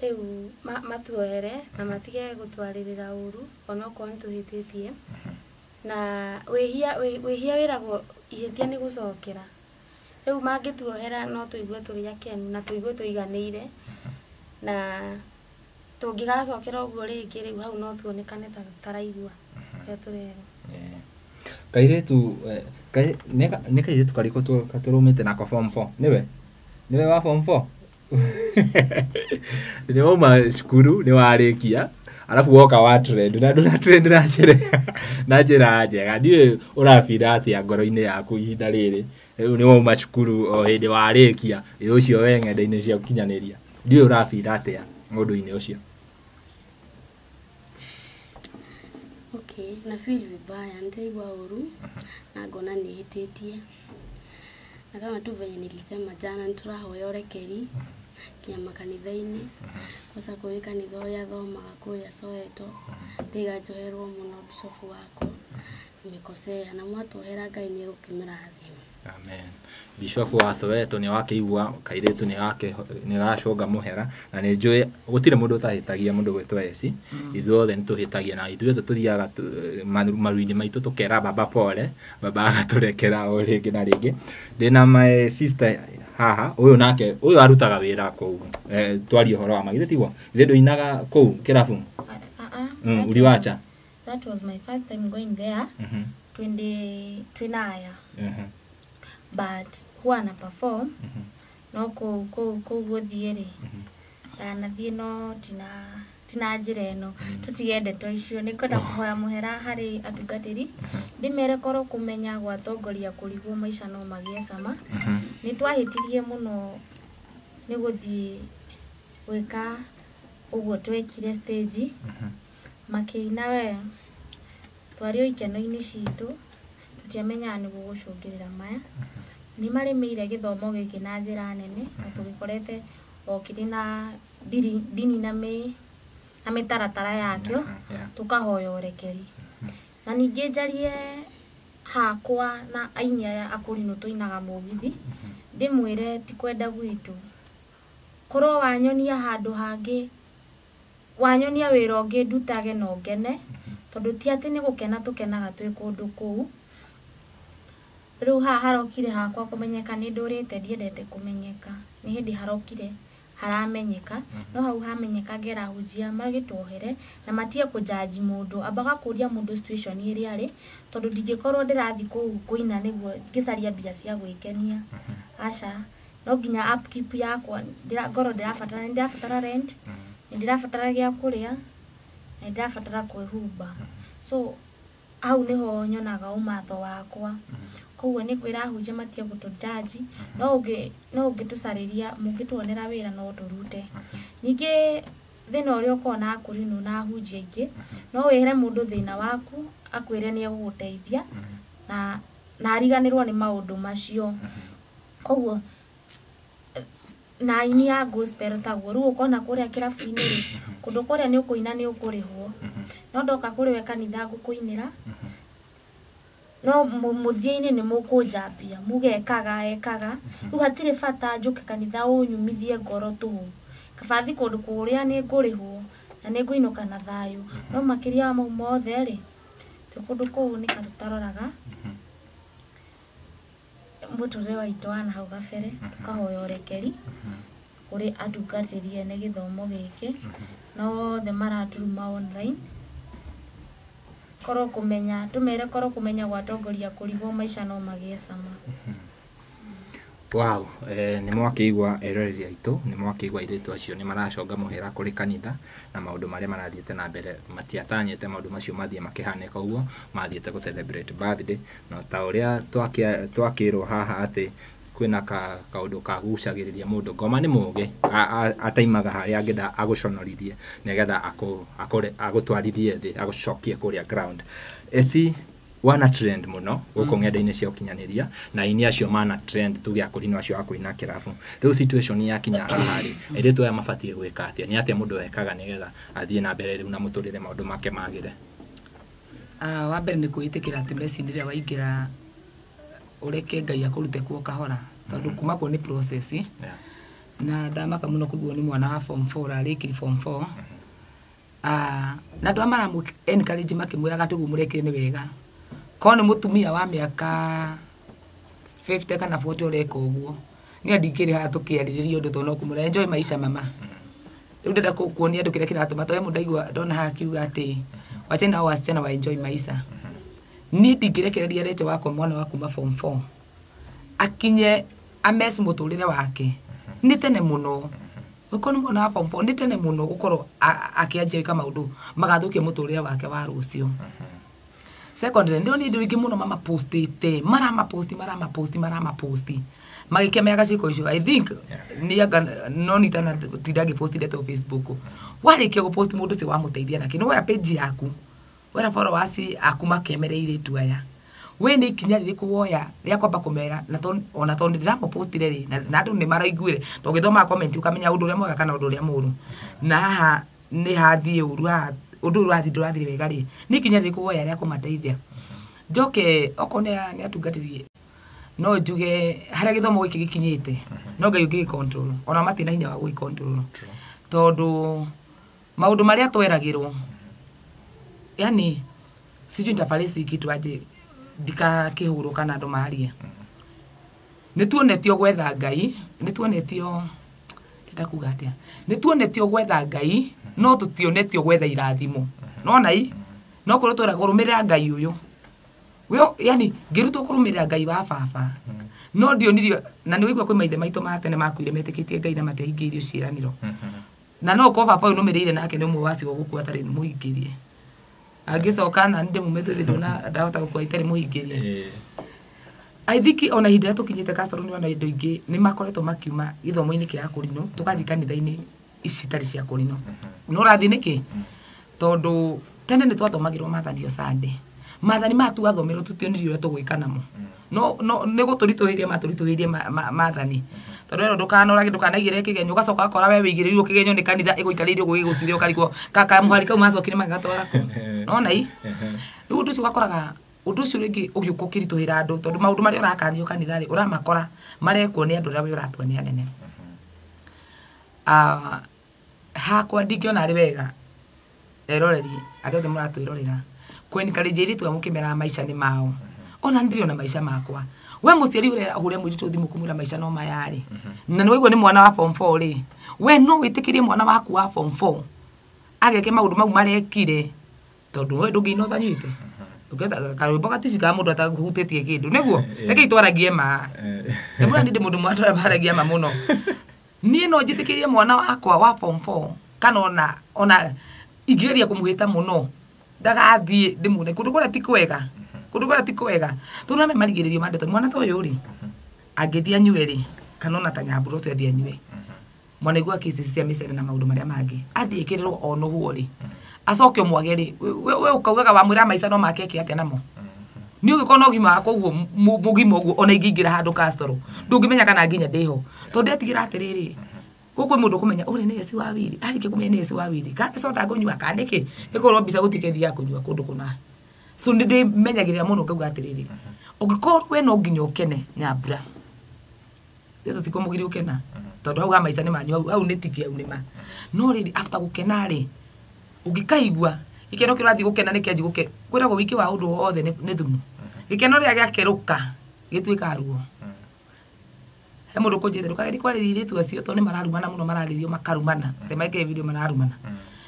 Rĩu matuohere na matige gũtwarĩrĩra ũru onokorwo nĩ tũhĩtĩtie. Na wĩhia wĩragwo ihĩtia nĩ gũcokera. Rĩu mangĩtuohera no tũigue tũrĩ akenu na tũigue tũiganĩire na tũngĩgacokera ũguo rĩngĩ rĩu hau no tuonekane ta tũtaraigua ũrĩa tũrerwo.
Kairĩtu nĩ kairĩtu karĩkũ tũrũmĩte nako form 4? Nĩwe? Nĩwe wa form 4? Nĩ wauma cukuru nĩ warĩkia arabu woka wa trend na ndũra trend na njĩra njega. Ndiũĩ ũrabira atĩa ngoro-inĩ yaku ihinda rĩrĩ rĩu nĩ wauma cukuru o hĩndĩ warĩkia ĩ ũcio we ng'enda-inĩ cia ũkinyanĩria. Ndiũĩ ũrabira atĩa ũndũ-inĩ ũcio?
Okay, na feel vibaya, ndĩraigua ũru na ngona nĩhĩtĩtie. Na kama tu venye nilisema jana nĩtũrahoya ũrekeri nginya makanitha-inĩ. Kwanza kũrĩ kanitha ũrĩa thomaga kũrĩa Soweto, ndĩiga njoherwo mũno bishop wakwa nimekosea na mwatuohera Ngai nĩ egũkĩmũrathima.
Amen. Bishop wa Soweto nĩ wakĩigua kairĩtu nĩ gacũnga mũhera na nĩ njũĩ gũtirĩ mũndũ ũtahĩtagia mũndũ gwĩtwo Eci. Ithuothe nĩ tũhĩtagia na ithuothe tũthiaga maru-inĩ maitũ tũkera baba pole, baba agatũrekera o rĩngĩ na rĩngĩ. Ndĩna my sister Haha ũyũ nake ũyũ arutaga wĩra kũu, twarie ũhoro wa magithĩ tiguo ithe ndũinaga kũu kĩrabu? Uliwacha?
That was my first time going there. Twende twinaya. But huwa na perform. No kũu gũthiĩ rĩ, ndanathiĩ no tina njĩra ĩno, tũtige ndeto icio. Nĩ ngwenda kũhoya mũhera harĩ atungatĩri, ndĩmere korwo kũmenya gwatongoria kũrigwo maica no magĩe cama. Nĩ twahĩtirie mũno nĩ gũthiĩ gwĩka ũguo twekire stage, makĩina we twarĩ o ikeno-inĩ citũ, tũtiamenyaga nĩ gũgũcũngĩrĩra maya. Nĩ marĩmĩire gĩthomo gĩkĩ na njĩra nene, na tũgĩkorete o kĩrĩ na ndini na mĩtaratara yakĩo, tũkahoya ũrekeri. Na ningĩ njarie hakwa na aini aya akũrinũ tũinaga mũgithi, ndĩmwĩre ti kwenda gwitũ, korwo wanyonia handũ hangĩ, wanyonia wĩra ũngĩ ndutage no ngene, tondũ ti atĩ nĩ gũkena tũkenaga twĩ kũndũ kũu. Rĩu haha harokire hakwa kũmenyeka nĩ ndũrĩte ndiendete kũmenyeka, nĩ hĩndĩ harokire haramenyeka, no hau hamenyeka ngera hunjia magĩtuohere na matige kũjaji mũndũ, ambaga kũria mũndũ situation ĩrĩa arĩ, tondũ ndingĩkorwo ndĩrathiĩ kũu kũina nĩguo ngĩcaria mbia cia gwĩkenia. Aca, no nginya upkeep yakwa ngorwo ndĩrabatara, nĩ ndĩrabatara rent, nĩ ndĩrabatara gĩa kũrĩa, nĩ ndĩrabatara kwĩhumba. So hau nĩho nyonaga ũmatho wakwa. Koguo nĩ kwĩra hunjia matige gũtũjaji, no ũngĩtũcarĩria, mũngĩtuonera wĩra no tũrute. Ningĩ thĩna ũrĩa ũkoragwo na akũrinũ na ahunjia aingĩ, no wĩre mũndũ thĩna waku akwĩre nĩ egũgũteithia na ariganĩrwo nĩ maũndũ macio. Koguo na aini a gospel taguo, rĩu ũkona kũrĩa kĩrabu-inĩ rĩ, kũndũ kũrĩa nĩ ũkũina nĩ ũkũrĩhwo, no ndoka kũrĩ we kanitha ngũkũinĩra, no mũthia-inĩ nĩ mũkũnjambia mũgekaga ekaga. Rĩu hatirĩ bata njũke kanitha ũnyumithie ngoro tũhũ, kaba thiĩ kũndũ kũrĩa nĩ ngũrĩhwo na nĩ ngũinũka na thayũ. No makĩria wa mau mothe rĩ, twĩ kũndũ kũu nĩ ka tũtaroraga mũtũrĩre waitũ wa nahau gabere, tũkahoya ũrekeri kũrĩ atungatĩri ene gĩthomo gĩkĩ na othe maraturuma online. Korwo kũmenya, tũmere korwo kũmenya gwatongoria kũrigwo maica no magĩe cama.
Wow, nĩ mwakĩigua eroreri aitũ, nĩ mwakĩigua airĩtu acio nĩ maraconga mũhera kũrĩ kanitha na maũndũ marĩa marathiĩte na mbere, matiatanyĩte maũndũ macio mathiĩ makĩhanĩka ũguo, mathiĩte gũ celebrate birthday. No ta ũrĩa twakĩrwo haha atĩ kwĩna kaũndũ kagucagĩrĩria mũndũ, ngoma nĩ mũgĩ, ataimaga harĩa angĩenda agũconorithie nĩgetha agũtwarithie thĩ, agũcokie kũrĩa ground. Eci wana trend mũno gũkũ ng'enda-inĩ cia ũkinyanĩria, na aini acio mana trend tuge akũrinũ acio a kũina kĩrabu. Rĩu situation yakinya haha rĩ, airĩtu aya mabatiĩ gwĩka atĩa? Nĩ atĩa mũndũ ekaga nĩgetha athiĩ na mbere rĩu na mũtũrĩre maũndũ make magĩre?
Wa mbere nĩ kwĩĩtĩkĩra atĩ meci-inĩ rĩrĩa waingĩra ũreke Ngai akũrute kuo kahora, tondũ kuma kuo nĩ process. Na ndamaka mũno kũiguo nĩ mwana wa form 4 arĩkirie form 4. Na andũ arĩa maramũ encourage makĩmwĩraga atĩ ũguo mũrekire nĩ wega, korwo nĩ mũtumia wa mĩaka 50 kana 40 ũreka ũguo, niĩ ndingĩrĩ haha tũkĩarĩrĩria ũndũ tondũ no kũmwĩra enjoy maisha mama. Rĩu ndĩrenda kuonia andũ kĩrĩa kĩratũma, tondũ he mũndũ ndaigua ndona haha akiuga atĩ wachana nao wasichana wa enjoy maisha. Niĩ ndingĩrekereria Rachel wakwa mwana wa kuma form 4 akinye amess mũtũrĩre wake. Nĩ tene mũno. Ũkorwo nĩ mwana wa form 4 nĩ tene mũno gũkorwo akĩanjia gwĩka maũndũ magathũkia mũtũrĩre wake wa rũciũ. Secondly, ndio ni ndu ingĩ mũno mamapostĩte, maramaposti, maramaposti, maramaposti, magĩkemeaga ciĩko icio. I think nĩ anga no nitana tinda ngĩposti ndeto Facebook. Warĩkia gũpost mũndũ ũcio wamũteithia nakĩ, nĩ woya page yaku, wera followers aku makemere airĩtu aya. We nĩ ikinya rĩrĩkũ woya rĩa kwamba kũmera, na ona tondũ ndĩramũpostire rĩ, na andũ nĩ maraiguire, tondũ ũgĩthomaga comment ũkamenya ũndũ ũrĩa mwega kana ũndũ ũrĩa mũũru. Na haha nĩ hathiĩ ũru, haha ũndũ ũyũ ũrathiĩ ndũrathiĩ wega rĩ, nĩ ikinya rĩrĩkũ woya rĩa kũmateithia? Njoke okorwo nĩ atungatĩri, no njuge harĩa gĩthomo gĩkĩ gĩkinyĩte, no Ngai ũngĩgĩ control, ona matirĩ na hinya wa gũgĩ control. Tondũ maũndũ marĩa tweragĩrwo, yani sijui nitafarisi kitu aje ndikakĩhũrwo kana andũ marie. Nĩ tuonetio gwetha Ngai, nĩ tuonetio ndĩrenda kuga atĩa, nĩ tuonetio gwetha Ngai no tũtionetio gwetha irathimo. Nona i no kũrĩ twĩragwo rũmĩrĩra Ngai ũyũ. We yani ngĩrutwo kũrũmĩrĩra Ngai wa baba no ndionirio, na nĩ wĩigua kwĩ maithe maitũ ma tene makuire metĩkĩtie Ngai na matiahingĩirio ciĩranĩro. Na no ũkorwo baba ũyũ nũmĩrĩire nake nĩ ũmwe wa cigo gũkua atarĩ mũhingĩrie, angĩcoka na ndĩmumĩte thĩ ndona ndahota gũkua itarĩ mũhingĩrie. I think ona ihinda rĩrĩa tũkinyĩte Castro nĩ ona indo ingĩ nĩ makoretwo makiuma gĩthomo-inĩ kĩa akũrinũ tũgathiĩ kanitha-inĩ ici itarĩ cia akũrinũ. No ũrathiĩ nĩkĩ? Tondũ tene nĩ twathomagĩrwo maathani o Sunday. Maathani maya twathomerwo tũtionirio ũrĩa tũgwĩka namo. No nĩ gũtũritũhĩria matũritũhĩirie maathani. Tondũ werwo ndũkanorage, ndũkanaigĩrĩre kĩgenyo, ũgacoka ũgakora we wĩigĩrĩirwo kĩgenyo nĩ kanitha ĩgũikarĩire ũguo ĩgũcire ũkarigwo kamũhari kau macokire magĩgatwara kũ. Nona i? Rĩu ũndũ ũcio ũgakoraga ũndũ ũcio rĩngĩ ũgĩũka ũkĩritũhĩra andũ tondũ maũndũ marĩa ũrakanio kanitha rĩ ũramakora marekwo nĩ andũ arĩa we ũratua nĩ anene. Hakwa ndingĩona arĩ wega eroreri arĩa othe mũratwĩrorera kwenikaria airĩtu aya mũkĩmeraga maica nĩ mao. Ona nĩ ndĩrona maica makwa. We mũciari ũrĩa ũhũre mũirĩtu thimũ kũmwĩra maica no maya rĩ, na nĩ waigua nĩ mwana wa form 4 rĩ, we no wĩtĩkĩrie mwana waku wa form 4 ageke maũndũ mau marekire tondũ we ndũngĩina ũtanyuĩte. Karwĩmbo gaticikaga mũndũ atahutĩtie kĩndũ nĩguo reke itwaragie ma. Nĩguo ndĩ mũndũ mwatwara maragia ma mũno. Niĩ no njĩtĩkĩrie mwana wakwa wa form 4 kana ona ingĩgeria kũmũhĩta mũno ndagathiĩ ndĩmuone kũndũ kũrĩa ti kwega, kũndũ kũrĩa ti kwega tondũ nĩ marigĩrĩrio ma ndeto. Mwana ta ũyũ rĩ angĩthiĩ anyue rĩ, kana ona ta Nyambura ũcio athiĩ anyue, mwana igua cases cia mĩcere na maũndũ marĩa mangĩ, athiĩ ĩkĩrĩrwo onũhwo rĩ, acoke ũmwage rĩ, we ũkaugaga wamwĩra maica no make eke atĩa namo. Nĩ ũngĩkorwo na ũgima wakwa ũguo mũgima ũguo ona ingĩingĩra handũ Castro ndũngĩmenya kana nginya ndĩho tondũ ndetigĩra atĩrĩrĩ, gũkũ kwĩ mũndũ ũkũmenya ũrĩa nĩ Esi wa Wili, arĩkia kũmenya nĩ Esi wa Wili, kana nĩ soda ngũnyua kana nĩkĩ, ĩkorwo mbica gũtirĩ kĩndũ kũnyua kũndũ kũna. So nĩ ndĩmenyagĩrĩra mũno ngauga atĩrĩrĩ, ũngĩkorwo we no nginya ũkene Nyambura, ithuĩ tũtikũmũgiria ũkena tondũ hau ha maica nĩ manyu, hau nĩ tiki, hau nĩ ma. No rĩrĩ after gũkena rĩ, ũngĩkaigua gĩkeno kĩrĩa ũrathiĩ gũkena nĩ kĩanji gũke, kwĩragwo wiki wa ũndũ wothe nĩ thumu. Gĩkeno rĩrĩa gĩakerũka gĩtuĩkaga ruo. He mũndũ ũkũnjĩra ndũkagerie kwarĩria airĩtu acio tondũ nĩ mararumana mũno, mararĩrio makarumana, te mekĩre video mararumana.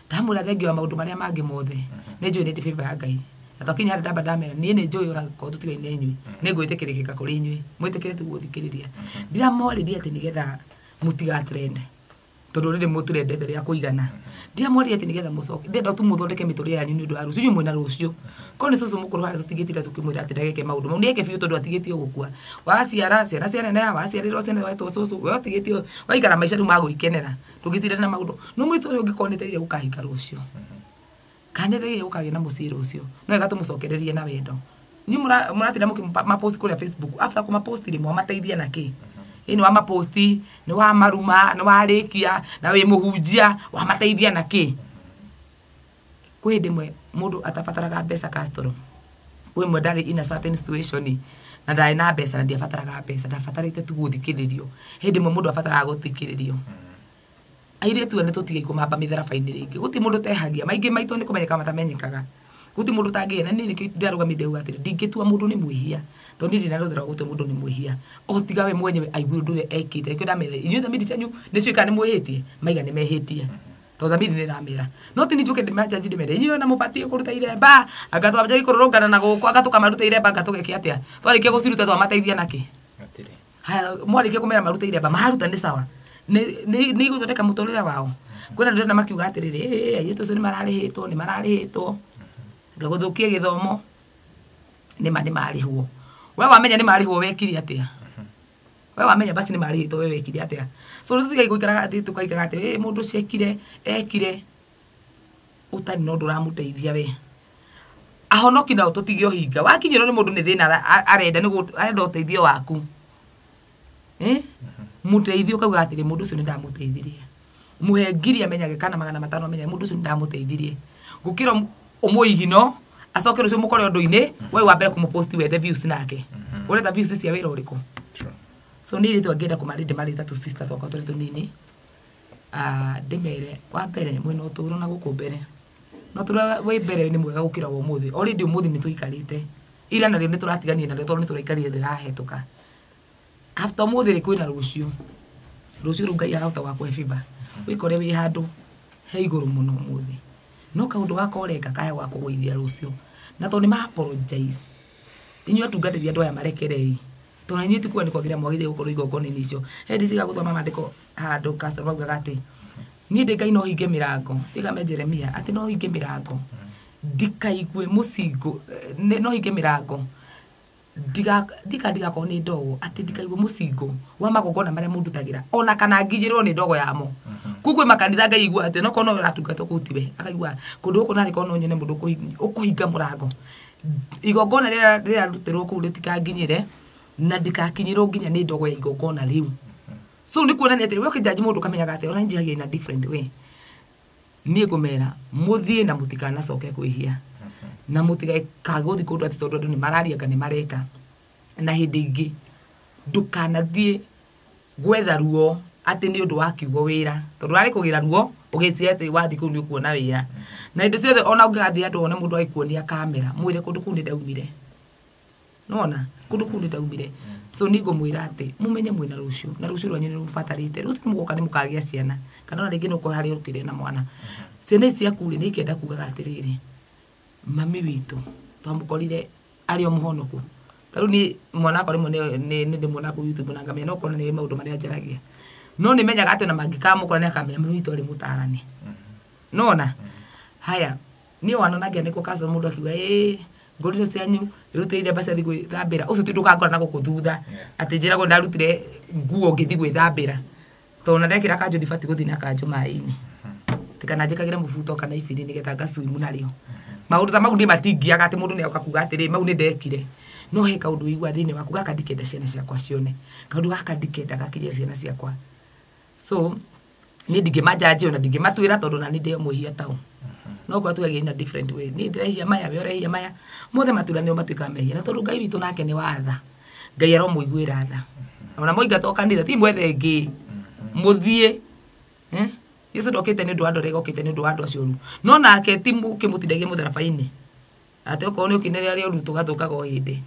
Ndamwĩra thengiũ wa maũndũ marĩa mangĩ mothe, nĩ njũĩ nĩ ndĩ favor ya Ngai. Na twakinya harĩa ndamba ndamera, niĩ nĩ njũĩ ona korwo tũtigaine inyuĩ, nĩ ngwĩtĩkĩrĩkĩka kũrĩ inyuĩ, mwĩtĩkĩre tu gũthikĩrĩria. Ndiramwarĩria atĩ nĩgetha mũtiga trend, tondũ rĩrĩ mũtũrendete rĩa kũigana. Ndiramwarĩria atĩ nĩgetha mũcoke, ndĩrenda tu mũthondeke mĩtũrĩre yanyu nĩ ũndũ wa rũciũ, inyuĩ mwĩna rũciũ. Korwo nĩ cũcũ mũkũrũ harĩa tũtingĩtinda tũkĩmwĩra atĩ ndageke maũndũ mau, nĩeke biũ tondũ atigĩtio gũkua. Waciara, ciana cianeneha, waciarĩrwo ciana wetwo cũcũ, we ũtigĩtio, waikara maica rĩu ma gwĩkenera, ndũngĩtinda na maũndũ. No mũirĩtu ũyũ ũngĩkorwo nĩetereire gũkahika rũciũ, kana nĩetereire gũkagĩa na mũciĩ rũciũ, no wega tũmũcokererie na wendo. Inyuĩ mũratinda mũkĩmapost kũrĩa Facebook, after kũmapost rĩ, mwamateithia na kĩ? Ĩ nĩ wamaposti, nĩ wamaruma, nĩ warĩkia, na wĩ mũhunjia, wamateithia na kĩ? Kwĩ hĩndĩ ĩmwe mũndũ atabataraga mbeca Castro. Kwĩ ĩmwe ndarĩ in a certain situation na ndarĩ na mbeca na ndiabataraga mbeca, ndabatarĩte tu gũthikĩrĩrio. Hĩndĩ ĩmwe mũndũ abataraga gũthikĩrĩrio. Airĩtu aya nĩ tũtige kũmamba mĩtharaba-inĩ rĩngĩ. Gũtirĩ mũndũ ũtehagia, maingĩ maitũ nĩ kũmenyeka matamenyekaga. Gũtirĩ mũndũ ũtangĩhia, na niĩ nĩkĩo ndĩrarũgamire ndauga atĩrĩ, ndingĩtua mũndũ nĩ mwĩhia, tondũ niĩ ndirĩ na rũtha rwa gũtua mũndũ nĩ mwĩhia. O tiga we mwenyewe aigue ũndũ ũrĩa ekĩte. Nĩkĩo ndamera, inyuĩ thamiri cianyu nĩciũĩ kana nĩ mwĩhĩtie? Maiga nĩ mehĩtie. Tondũ thamiri nĩ ĩramera. No ti niĩ njũke ndĩmanjanji ndĩmere, inyuĩ ona mũbatiĩ kũruta iremba, anga twambanjagie kũrũrũngana na gũkũ, anga tũkamaruta iremba, anga tũgeke atĩa? Twarĩkia gũciruta twamateithia nakĩ? Haya, mwarĩkia kũmera marute iremba, maruta nĩ sawa. Nĩ igũthondeka mũtũrĩre wao. Kwĩna ndĩrona makiuga atĩrĩrĩ, airĩtu acio nĩ mararĩhĩtwo, nĩ mararĩhĩtwo. Ngagũthũkia gĩthomo, nĩ ma nĩ marĩhwo. We wamenya nĩ marĩhwo wekire atĩa? We wamenya basi nĩ marĩhĩtwo we wekire atĩa? So rĩu tũtigai gũikaraga atĩ tũkaikaraga atĩ, mũndũ ũcio ekire, ekire, ũtarĩ na ũndũ ũramũteithia we. Ahonoki nao tũtige ũhinga. Wakinyĩrwo nĩ mũndũ nĩ thĩna arenda, arenda ũteithio waku. Mũteithio ũkauga atĩrĩ, mũndũ ũcio nĩ ndamũteithirie. Mũhe ngiri amenyage kana 500 amenyage mũndũ ũcio nĩ ndamũteithirie. Gũkĩra ũmũigino, acoke rũciũ mũkore ũndũ-inĩ, we wa mbere kũmũpost wethe views nake. Ũretha views cia wĩra ũrĩkũ? So niĩ rĩtwa ngĩenda kũmarĩ ndĩmarĩta tũ sister twakwa tũrĩ tũnini. Ndĩmere, wa mbere mwĩna ũtũũro na gũkũ mbere. No ũtũũro wĩ mbere nĩ mwega gũkĩra wa ũmũthĩ. Already ũmũthĩ nĩ tũikarĩte. Ira narĩo nĩ tũratiganire narĩo tondũ nĩ tũraikarire rĩrahetũka. After ũmũthĩ rĩ kwĩna rũciũ. Rũciũ rũu Ngai akahota gũkũhe favor. Wĩkore wĩ handũ he igũrũ mũno ũmũthĩ. No kaũndũ gaka ũreka kahe wa kũgũithia rũciũ. Na tondũ nĩ ma apologize. Inyuĩ atungatĩri andũ aya marekerei. Tondũ inyuĩ ti kuga nĩ kwagĩrĩra mwagĩrĩire gũkorwo igongona-inĩ icio. He hĩndĩ cigaga gũthoma maandĩko handũ customer maugaga atĩ niĩ ndĩ Ngai no hinge mĩrango. Ĩgame Jeremia atĩ no hinge mĩrango. Ndikaigue mũcingo, no hinge mĩrango. Ndigakorwo nĩ ndogo, atĩ ndikaigue mũcingo wa magongona marĩa mũndutagĩra ona kana nginyĩrwo nĩ ndogo yamo. Kũu kwĩ makanitha Ngai aiguaga atĩ no korwo no ũratungata kũu tiwe, akaigua kũndũ gũkũ narĩ korwo no nyone mũndũ ũkũhinga mũrango. Igongona rĩrĩa rĩrarutĩrwo kũu rĩtikanginyĩre na ndikakinyĩrwo nginya nĩ ndogo ya igongona rĩu. So nĩ kuonania atĩ we ũkĩnjanji mũndũ ũkamenyaga atĩ ona njihagia in a different way. Niĩ ngũmera mũthiĩ na mũtikanacoke kwĩhia. Na mũtigekaga gũthiĩ kũndũ atĩ tondũ andũ nĩ mararia anga nĩ mareka. Na hĩndĩ ĩngĩ ndũkanathiĩ gwetha ruo atĩ nĩ ũndũ wa kiugo wĩra. Tondũ warĩ kũgĩra ruo ũgĩciria atĩ wathiĩ kũu nĩ ũkuona wĩra. Na hĩndĩ ciothe ona ũngĩgathiĩ handũ wone mũndũ agĩkuonia kamera, mwĩre kũndũ kũu nĩ ndaumire. Nĩwona? Kũndũ kũu nĩ ndaumire. So niĩ ngũmwĩra atĩ mũmenye mwĩna rũciũ na rũciũ rwanyu nĩ rũbatarĩte. Rũciũ mũgoka nĩ mũkagĩa ciana kana ona rĩngĩ no ũkorwo harĩa ũkĩrĩ na mwana. Ciana ici ciaku rĩ nĩ ikenda kugaga atĩrĩrĩ, mami witũ twamũkorire arĩ o mũhonoku. Ta rĩu niĩ mwana wakwa rĩmwe nĩ ndĩmuonaga kũu YouTube na ngamenya no ũkona nĩ maũndũ marĩa njaragia. No nĩ menyaga atĩ ona mangĩkamũkora nĩ akamenya mami witũ arĩ mũtarani. Nĩwona? Haya, niĩ wanona ngĩandĩkwo customer mũndũ akiuga ĩĩ ngũriro cianyu ĩrutĩire mbeca thiĩ gwĩthambĩra. Ũcio ti ũndũ ũkangora na gũkũ thutha. Atĩ njĩragwo ndarutire nguo ngĩthiĩ gwĩthambĩra. Tondũ ona ndekĩra kanjũ ndibatiĩ gũthiĩ na kanjũ maĩ-inĩ. Kana njĩkagĩre mũbuto kana ibiri nĩgetha ngacuimu narĩo. Maũndũ ta mau niĩ matingiaga atĩ mũndũ nĩoka kuga atĩrĩ mau nĩ ndekire. No he kaũndũ ũiguaga thĩinĩ waku gaka ndikenda ciana ciakwa cione. Kaũndũ gaka ndikenda gakinyĩre ciana ciakwa. So niĩ ndingĩmanjanji ona ndingĩmatuĩra tondũ ona niĩ ndĩ o mwĩhia tao. No korwo tugagia in a different way. Niĩ ndĩrehia maya, we ũrehia maya. Mothe maturanĩrwo matuĩkaga mehia. Na tondũ Ngai witũ nake nĩ wa tha. Ngai aromũiguĩra tha. Ona mũingatwo kanitha ti mwethe ĩngĩ. Mũthiĩ. Yesu ndokĩte nĩ ũndũ wa andũ arĩa okĩte nĩ ũndũ wa andũ acio oru. No nake ti ũkĩmũtindagia mũtharaba-inĩ. Atĩ okorwo nĩ ũkĩnĩrĩra arĩa oru tũgathũkaga o hĩndĩ.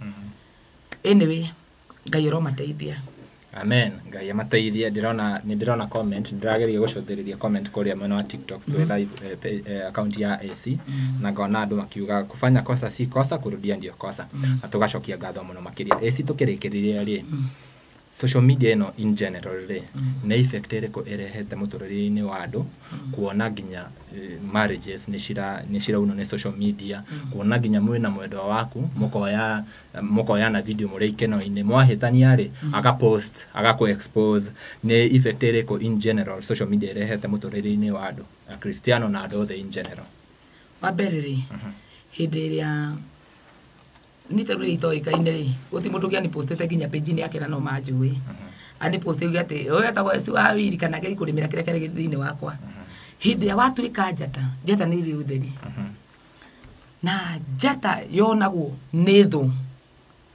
Anyway, Ngai aromateithia.
Amen. Ngai amateithie. Ndĩrona nĩ ndĩrona comment, ndĩrageria gũcũthĩrĩria comment kũrĩa mwena wa TikTok twĩ live account ya AC na ngona andũ makiuga kufanya kosa si kosa, kurudia ndio kosa. Na tũgacokia ngatho mũno makĩria. AC tũkĩrĩkĩrĩria rĩ, social media ĩno in general rĩ, nĩ effect ĩrĩkũ ĩrehete mũtũrĩre-inĩ wa andũ, kuona nginya marriages nĩ ciraunwo nĩ social media, kuona nginya mwĩna mwendwa waku mũkoyana video mũrĩ ikeno-inĩ, mwahĩtania rĩ, agapost, agakũ expose. Nĩ effect ĩrĩkũ in general social media ĩrehete mũtũrĩre-inĩ wa andũ, Akristiano na andũ othe in general?
Wa mbere rĩ, hĩndĩ ĩrĩa niĩ ta rĩu itoĩkaine rĩ, gũtirĩ mũndũ ũngĩ anipostĩte nginya page-inĩ yake na no manjũĩ. Aniposte uge atĩ ũyũ etagwo Esi wa Wili kana ngerie kũrĩmĩra kĩrĩa kĩarĩ thĩinĩ wakwa. Hĩndĩ ĩrĩa watuĩka njata, njata nĩ ĩrĩ ũtheri. Na njata yonagwo nĩ thũ.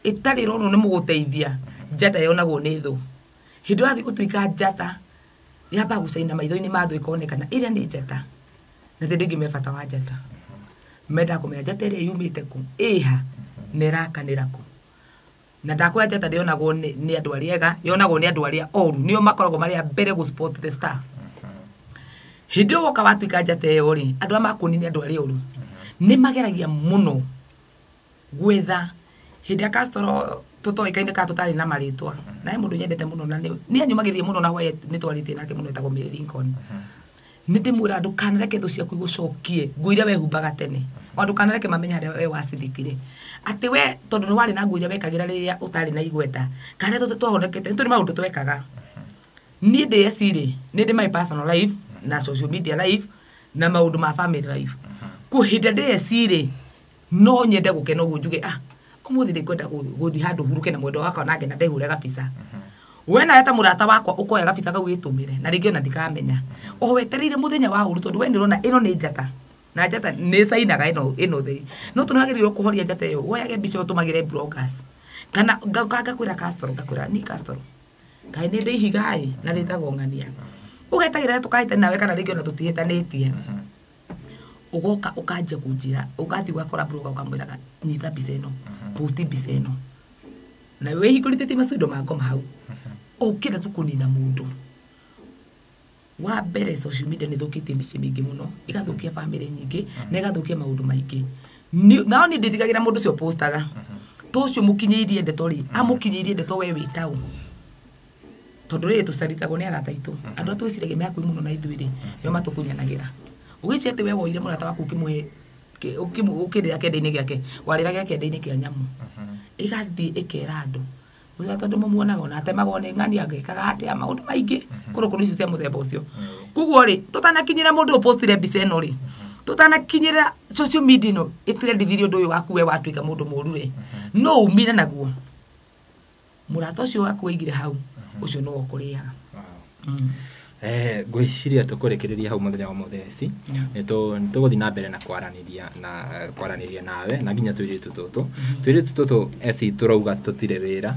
Ĩtarĩ ĩronwo nĩ mũgũteithia, njata yonagwo nĩ thũ. Hĩndĩ ĩrĩa wathiĩ gũtuĩka njata, yambaga gũcaina maitho-inĩ ma thũ ĩkonekana ĩrĩa nĩ njata. Na ti andũ aingĩ me bata wa njata. Mendaga kũmenya njata ĩrĩa yumĩte kũ, ĩha, na ĩrakanĩra kũ. Na ndakwĩra njata ndĩonagwo nĩ andũ arĩa ega, yonagwo nĩ andũ arĩa oru, nĩo makoragwo marĩ a mbere gũ spot the star. Hĩndĩ ĩyo woka watuĩka njata ĩyo rĩ, andũ arĩa makuonire nĩ andũ arĩa oru. Nĩ mageragia mũno gwetha. Hĩndĩ ya Castro tũtoĩkaine kana tũtarĩ na marĩtwa. Na he mũndũ nyendete mũno na nĩ anyũmagĩrĩria mũno na hwaĩ nĩ twarĩtie nake mũno etagwo Mary Lincoln. Nĩ ndĩmwĩra ndũkanareke thũ ciaku igũcokie nguo iria wehumbaga tene. O ndũkanareke mamenye harĩa we wacithikire. Atĩ we tondũ nĩ warĩ na nguo iria wekagĩra rĩrĩa ũtarĩ na igweta, kana rĩrĩa twahonokete, nĩ tũrĩ maũndũ twekaga. Niĩ ndĩ Esi rĩ, nĩ ndĩ my personal life na social media life na maũndũ ma family life. Kũ hĩndĩ ndĩ Esi rĩ, no nyende gũkena ũguo njuge, ah, ũmũthĩ nĩngwenda gũthiĩ handũ hurũke na mwendwa wakwa nake na ndehũre gabica. We nawe ta mũrata wakwa ũkoya gabica kau wĩtũmĩre na rĩngĩ ona ndikamenya. O wetereire mũthenya wa ũru tondũ we nĩũrona ĩno nĩ njata. Na njata nĩ cainaga ĩno theri. No tũnagĩrĩirwo kũhoria njata ĩyo, woyage mbica ũtũmagĩre bloggers. Kana ngakwĩra Castro, ngakwĩra ni Castro. Kaĩ nĩ ndĩ ihiga ĩ, na rĩtagwo ng'ania. Ũgetagĩrĩra tũkahĩtania nawe kana rĩngĩ ona tũtihĩtanĩtie. Ũgoka ũkanjia kũnjĩra, ũgathiĩ ũgakora blogger ũkamwĩraga nyita mbica ĩno, post mbica ĩno. Na wĩhingũrĩtie macundo ma ngoma hau. Ũkĩenda tu kũnina mũndũ. Wa mbere social media nĩ ĩthũkĩtie mĩciĩ mĩingĩ mũno, ĩgathũkia bamĩrĩ nyingĩ, na ĩgathũkia maũndũ maingĩ. Nao niĩ ndĩtigagĩra mũndũ ũcio postaga. To ũcio mũkinyĩirie ndeto rĩ, amũkinyĩirie ndeto we wĩ taũ. Tondũ rĩrĩ tũcaritagwo nĩ arata aitũ. Andũ arĩa twĩciragia me hakuhĩ mũno na ithuĩ rĩ, nĩo matũkunyanagĩra. Ũgĩciria atĩ we woire mũrata waku ũkĩmũhe ũkĩrĩra kĩanda-inĩ gĩake, warĩraga kĩanda-inĩ kĩa nyamũ. Ĩgathiĩ ĩkera andũ. Ũcio tondũ mũmuonaga ona atemagwo nĩ ng'ani agĩkaga atĩa maũndũ maingĩ kũrũkũrũ icio cia mũthemba ũcio. Koguo rĩ, tũtanakinyĩra mũndũ ũpostire mbica ĩno rĩ, tũtanakinyĩra social media ĩno ĩtrendithirie ũndũ ũyũ waku we watuĩka mũndũ mũru rĩ, no umire naguo. Mũrata ũcio waku waigire hau, ũcio nĩwe ũkũrĩaga.
Ngwĩciria tũkũrĩkĩrĩria hau mũthenya wa ũmũthĩ Eci. Nĩ tũgũthiĩ na mbere na kwaranĩria nawe na nginya tũirĩtu tũtũ. Tũirĩtu tũtũ Eci tũrauga tũtirĩ wĩra.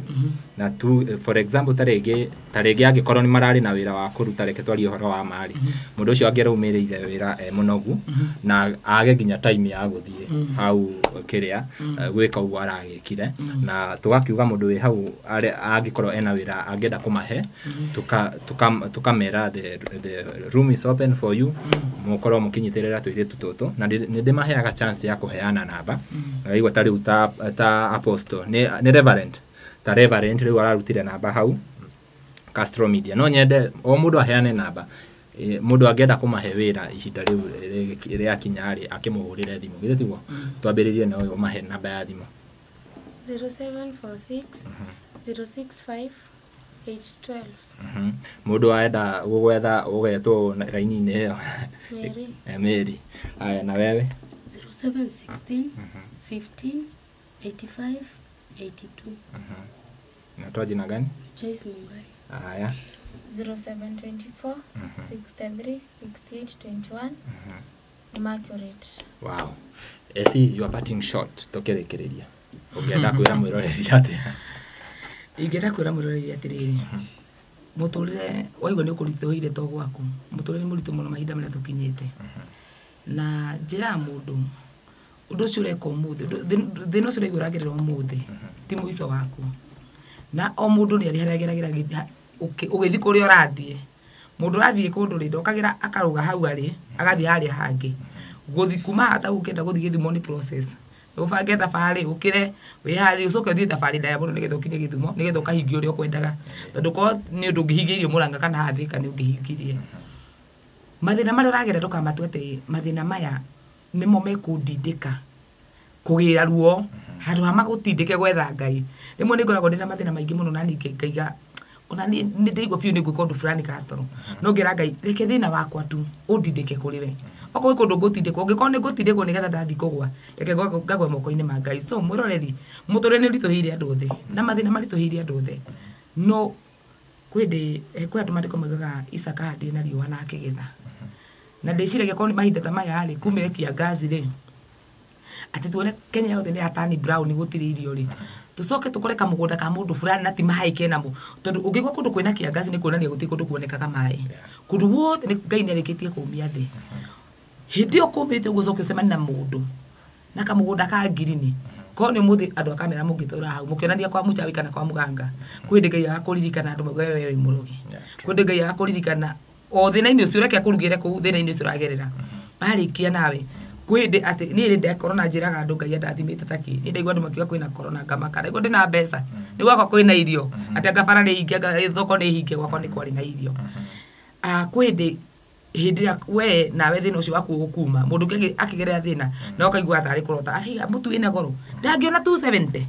Na tu, for example ta rĩngĩ angĩkorwo nĩ mararĩ na wĩra wa kũruta, reke twarie ũhoro wa mari. Mũndũ ũcio angĩraumĩrĩire wĩra e mũnogu na age nginya time ya gũthiĩ hau kĩrĩa gwĩka ũguo aragĩkire. Na tũgakiuga mũndũ wĩ hau angĩkorwo ena wĩra angĩenda kũmahe, tũkamera the room is open for you. Mũkorwo mũkĩnyitĩrĩra tũirĩtu tũtũ na nĩ ndĩmaheaga chance ya kũheana namba. Waigua ta rĩu ta apostle nĩ reverend, ta reverend rĩu ararutire namba hau Castro Media. No nyende o mũndũ aheane namba. Mũndũ angĩenda kũmahe wĩra ihinda rĩu rĩakinya rĩ, akĩmũhũrĩre thimũ. Githĩ tiguo? Twambĩrĩrie na ũyũ ũmahe namba ya thimũ.
0746 065 812.
Mũndũ aenda gũgwetha ũgetwo raini-inĩ ĩyo.
Mary.
Mary. Aya, na wewe?
0716 15 85 82.
Unatoa jina gani?
Joyce Mungai.
Haya.
0724 63 68 21. Immaculate.
Wow. Eci, you are parting shot tũkĩrĩkĩrĩria. Ũngĩenda kwĩra mwĩroreri atĩa?
Ingĩenda kwĩra mwĩroreri atĩrĩrĩ, mũtũrĩre waigua nĩ ũkũritũhĩire to gwaku, mũtũrĩre nĩ mũritũ mũno mahinda marĩa tũkinyĩte. Na njĩraga mũndũ ũndũ ũcio ũreka ũmũthĩ, thĩna ũcio ũraigua ũragerera ũmũthĩ ti mũico waku. Na o mũndũ nĩ arĩ harĩa ageragĩra ũgĩthiĩ kũrĩa ũrathiĩ. Mũndũ ũrathiĩ kũndũ rĩ, ndokagĩra akarũga hau arĩ, agathiĩ harĩa hangĩ. Gũthiĩ kuma haha ta ũkĩenda gũthiĩ Gĩthumo nĩ process. Ũbange thabarĩ, ũkĩre, wĩharĩrie, ũcoke ũthiĩ thabarĩ ndaya mũno nĩgetha ũkinye Gĩthumo, nĩgetha ũkahingie ũrĩa ũkwendaga. Tondũ korwo nĩ ũndũ ũngĩhingĩirio Mũrang'a kana haha Thĩka nĩ ũngĩhingirie. Mathĩna marĩa ũragerera ndũkamatue atĩ mathĩna maya nĩmo mekũndindĩka kũgĩra ruo, handũ ha magũtindĩke gwetha Ngai. Rĩmwe nĩ ngoragwo ndĩna mathĩna maingĩ mũno na ningĩ ngaiga ona nĩ ndĩraigua biũ nĩ ngwĩka ũndũ fulani Castro. No ngera Ngai, reke thĩna wakwa tu ũndindĩke kũrĩ we. Okorwo kwĩ kũndũ ngũtindĩkwo, ũngĩkorwo nĩ ngũtindĩkwo nĩgetha ndathiĩ kũgwa, reke ngagwe moko-inĩ ma Ngai. So mwĩroreri, mũtũrĩre nĩ ũritũhĩire andũ othe, na mathĩna maritũhĩire andũ othe. No kwĩ hĩndĩ, kwĩ andũ maandĩko maugaga Isaka ahandire na riũa na akĩgetha. Na ndĩciragia korwo nĩ mahinda ta maya rĩ, kumĩre kiangazi rĩ, atĩ tuone Kenya yothe nĩ ya turn brown gũtirĩ irio rĩ, tũcoke tũkore kamũgũnda ka mũndũ fulani na ti maĩ kenamo. Tondũ ũngĩigua kũndũ kwĩna kiangazi nĩ kuonania gũtirĩ kũndũ kuonekaga maĩ. Kũndũ guothe nĩ Ngai nĩ arĩkĩtie kũmia thĩ. Hĩndĩ ĩyo kũmĩte ũguo ũcoke ũcemanie na mũndũ na kamũgũnda ka ngirini. Korwo nĩ ũmũthĩ andũ a kamera mũngĩtũra hau mũkĩonania kwa mũchawi kana kwa mũganga, kwĩ hĩndĩ Ngai agakũririkana andũ mauge we wĩ mũrogi. Kwĩ hĩndĩ Ngai agakũririkana o thĩna-inĩ ũcio, reke akũrugĩre kũu thĩna-inĩ ũcio ũragerera. Arĩkia nawe kwĩ hĩndĩ atĩ niĩ rĩ ndekorwo na njĩraga andũ Ngai andathimĩte ta kĩ. Niĩ ndaigua andũ makiuga kwĩna corona ngamaka, ndaigua ndĩna mbeca, nĩ gwakwa kwĩna irio, atĩ anga bara nĩ hinge, anga thoko nĩ hinge, gwakwa nĩ kwarĩ na irio. Kwĩ hĩndĩ hĩndĩ ĩrĩa we nawe thĩna ũcio waku ũgũkuma, mũndũ ũngĩ akĩgerera thĩna na ũkaigua tarĩ kũrota, ai mũtu wĩna goro, ndangĩona 270,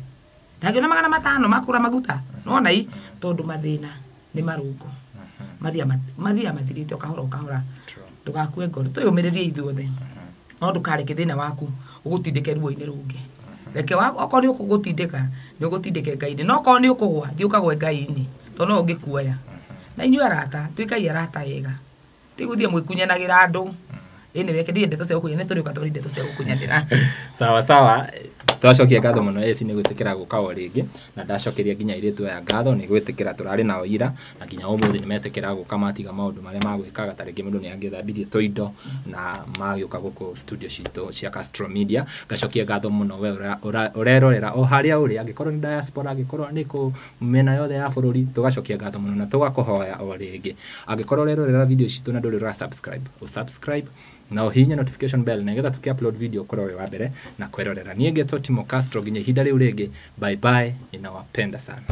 ndangĩona 500 makũra maguta. Nĩwona i, tondũ mathĩna nĩ marũngo. Mathiaga mathirĩte o kahora o kahora. Ndũgakue ngoro, twĩyũmĩrĩrie ithuothe. No ndũkareke thĩna waku ũgũtindĩke ruo-inĩ rũngĩ. Reke okorwo nĩ ũgũgũtindĩka, nĩ ũgũtindĩke Ngai-inĩ. No okorwo nĩ ũkũgwa, thiĩ ũkagwe Ngai-inĩ, tondũ no ũngĩkuoya. Na inyuĩ arata, tuĩkai arata ega. Ti gũthiĩ mwĩkunyanagĩra andũ. Ĩĩ nĩ weke, ndirĩ ndeto cia gũkunyanĩra, nĩ tũrĩũka twarie ndeto cia gũkunyanĩra.
Sawa sawa. Tũracokia ngatho mũno eci nĩ gwĩtĩkĩra gũka o rĩngĩ, na ndacokeria nginya airĩtu aya ngatho nĩ gwĩtĩkĩra tũrarĩ nao ira, na nginya ũmũthĩ nĩ metĩkĩra gũka matiga maũndũ marĩa magwĩkaga, ta rĩngĩ mũndũ nĩ angĩthambirie tũindo na magĩũka gũkũ studio citũ cia Castro Media. Ngacokia ngatho mũno we ũrerorera o harĩa ũrĩ, angĩkorwo nĩ diaspora, angĩkorwo nĩ kũ mĩena yothe ya bũrũri, tũgacokia ngatho mũno na tũgakũhoya o rĩngĩ, angĩkorwo ũrerorera video citũ na ndũrĩ ũra subscribe, ũsubscribe na ũhihinye notification bell nĩgetha tũkĩ upload video ũkorwo wĩ wa mbere na kwĩrorera. Niĩ ngetwo Timo Castro, nginya ihinda rĩu rĩngĩ, bye bye, ninawapenda sana.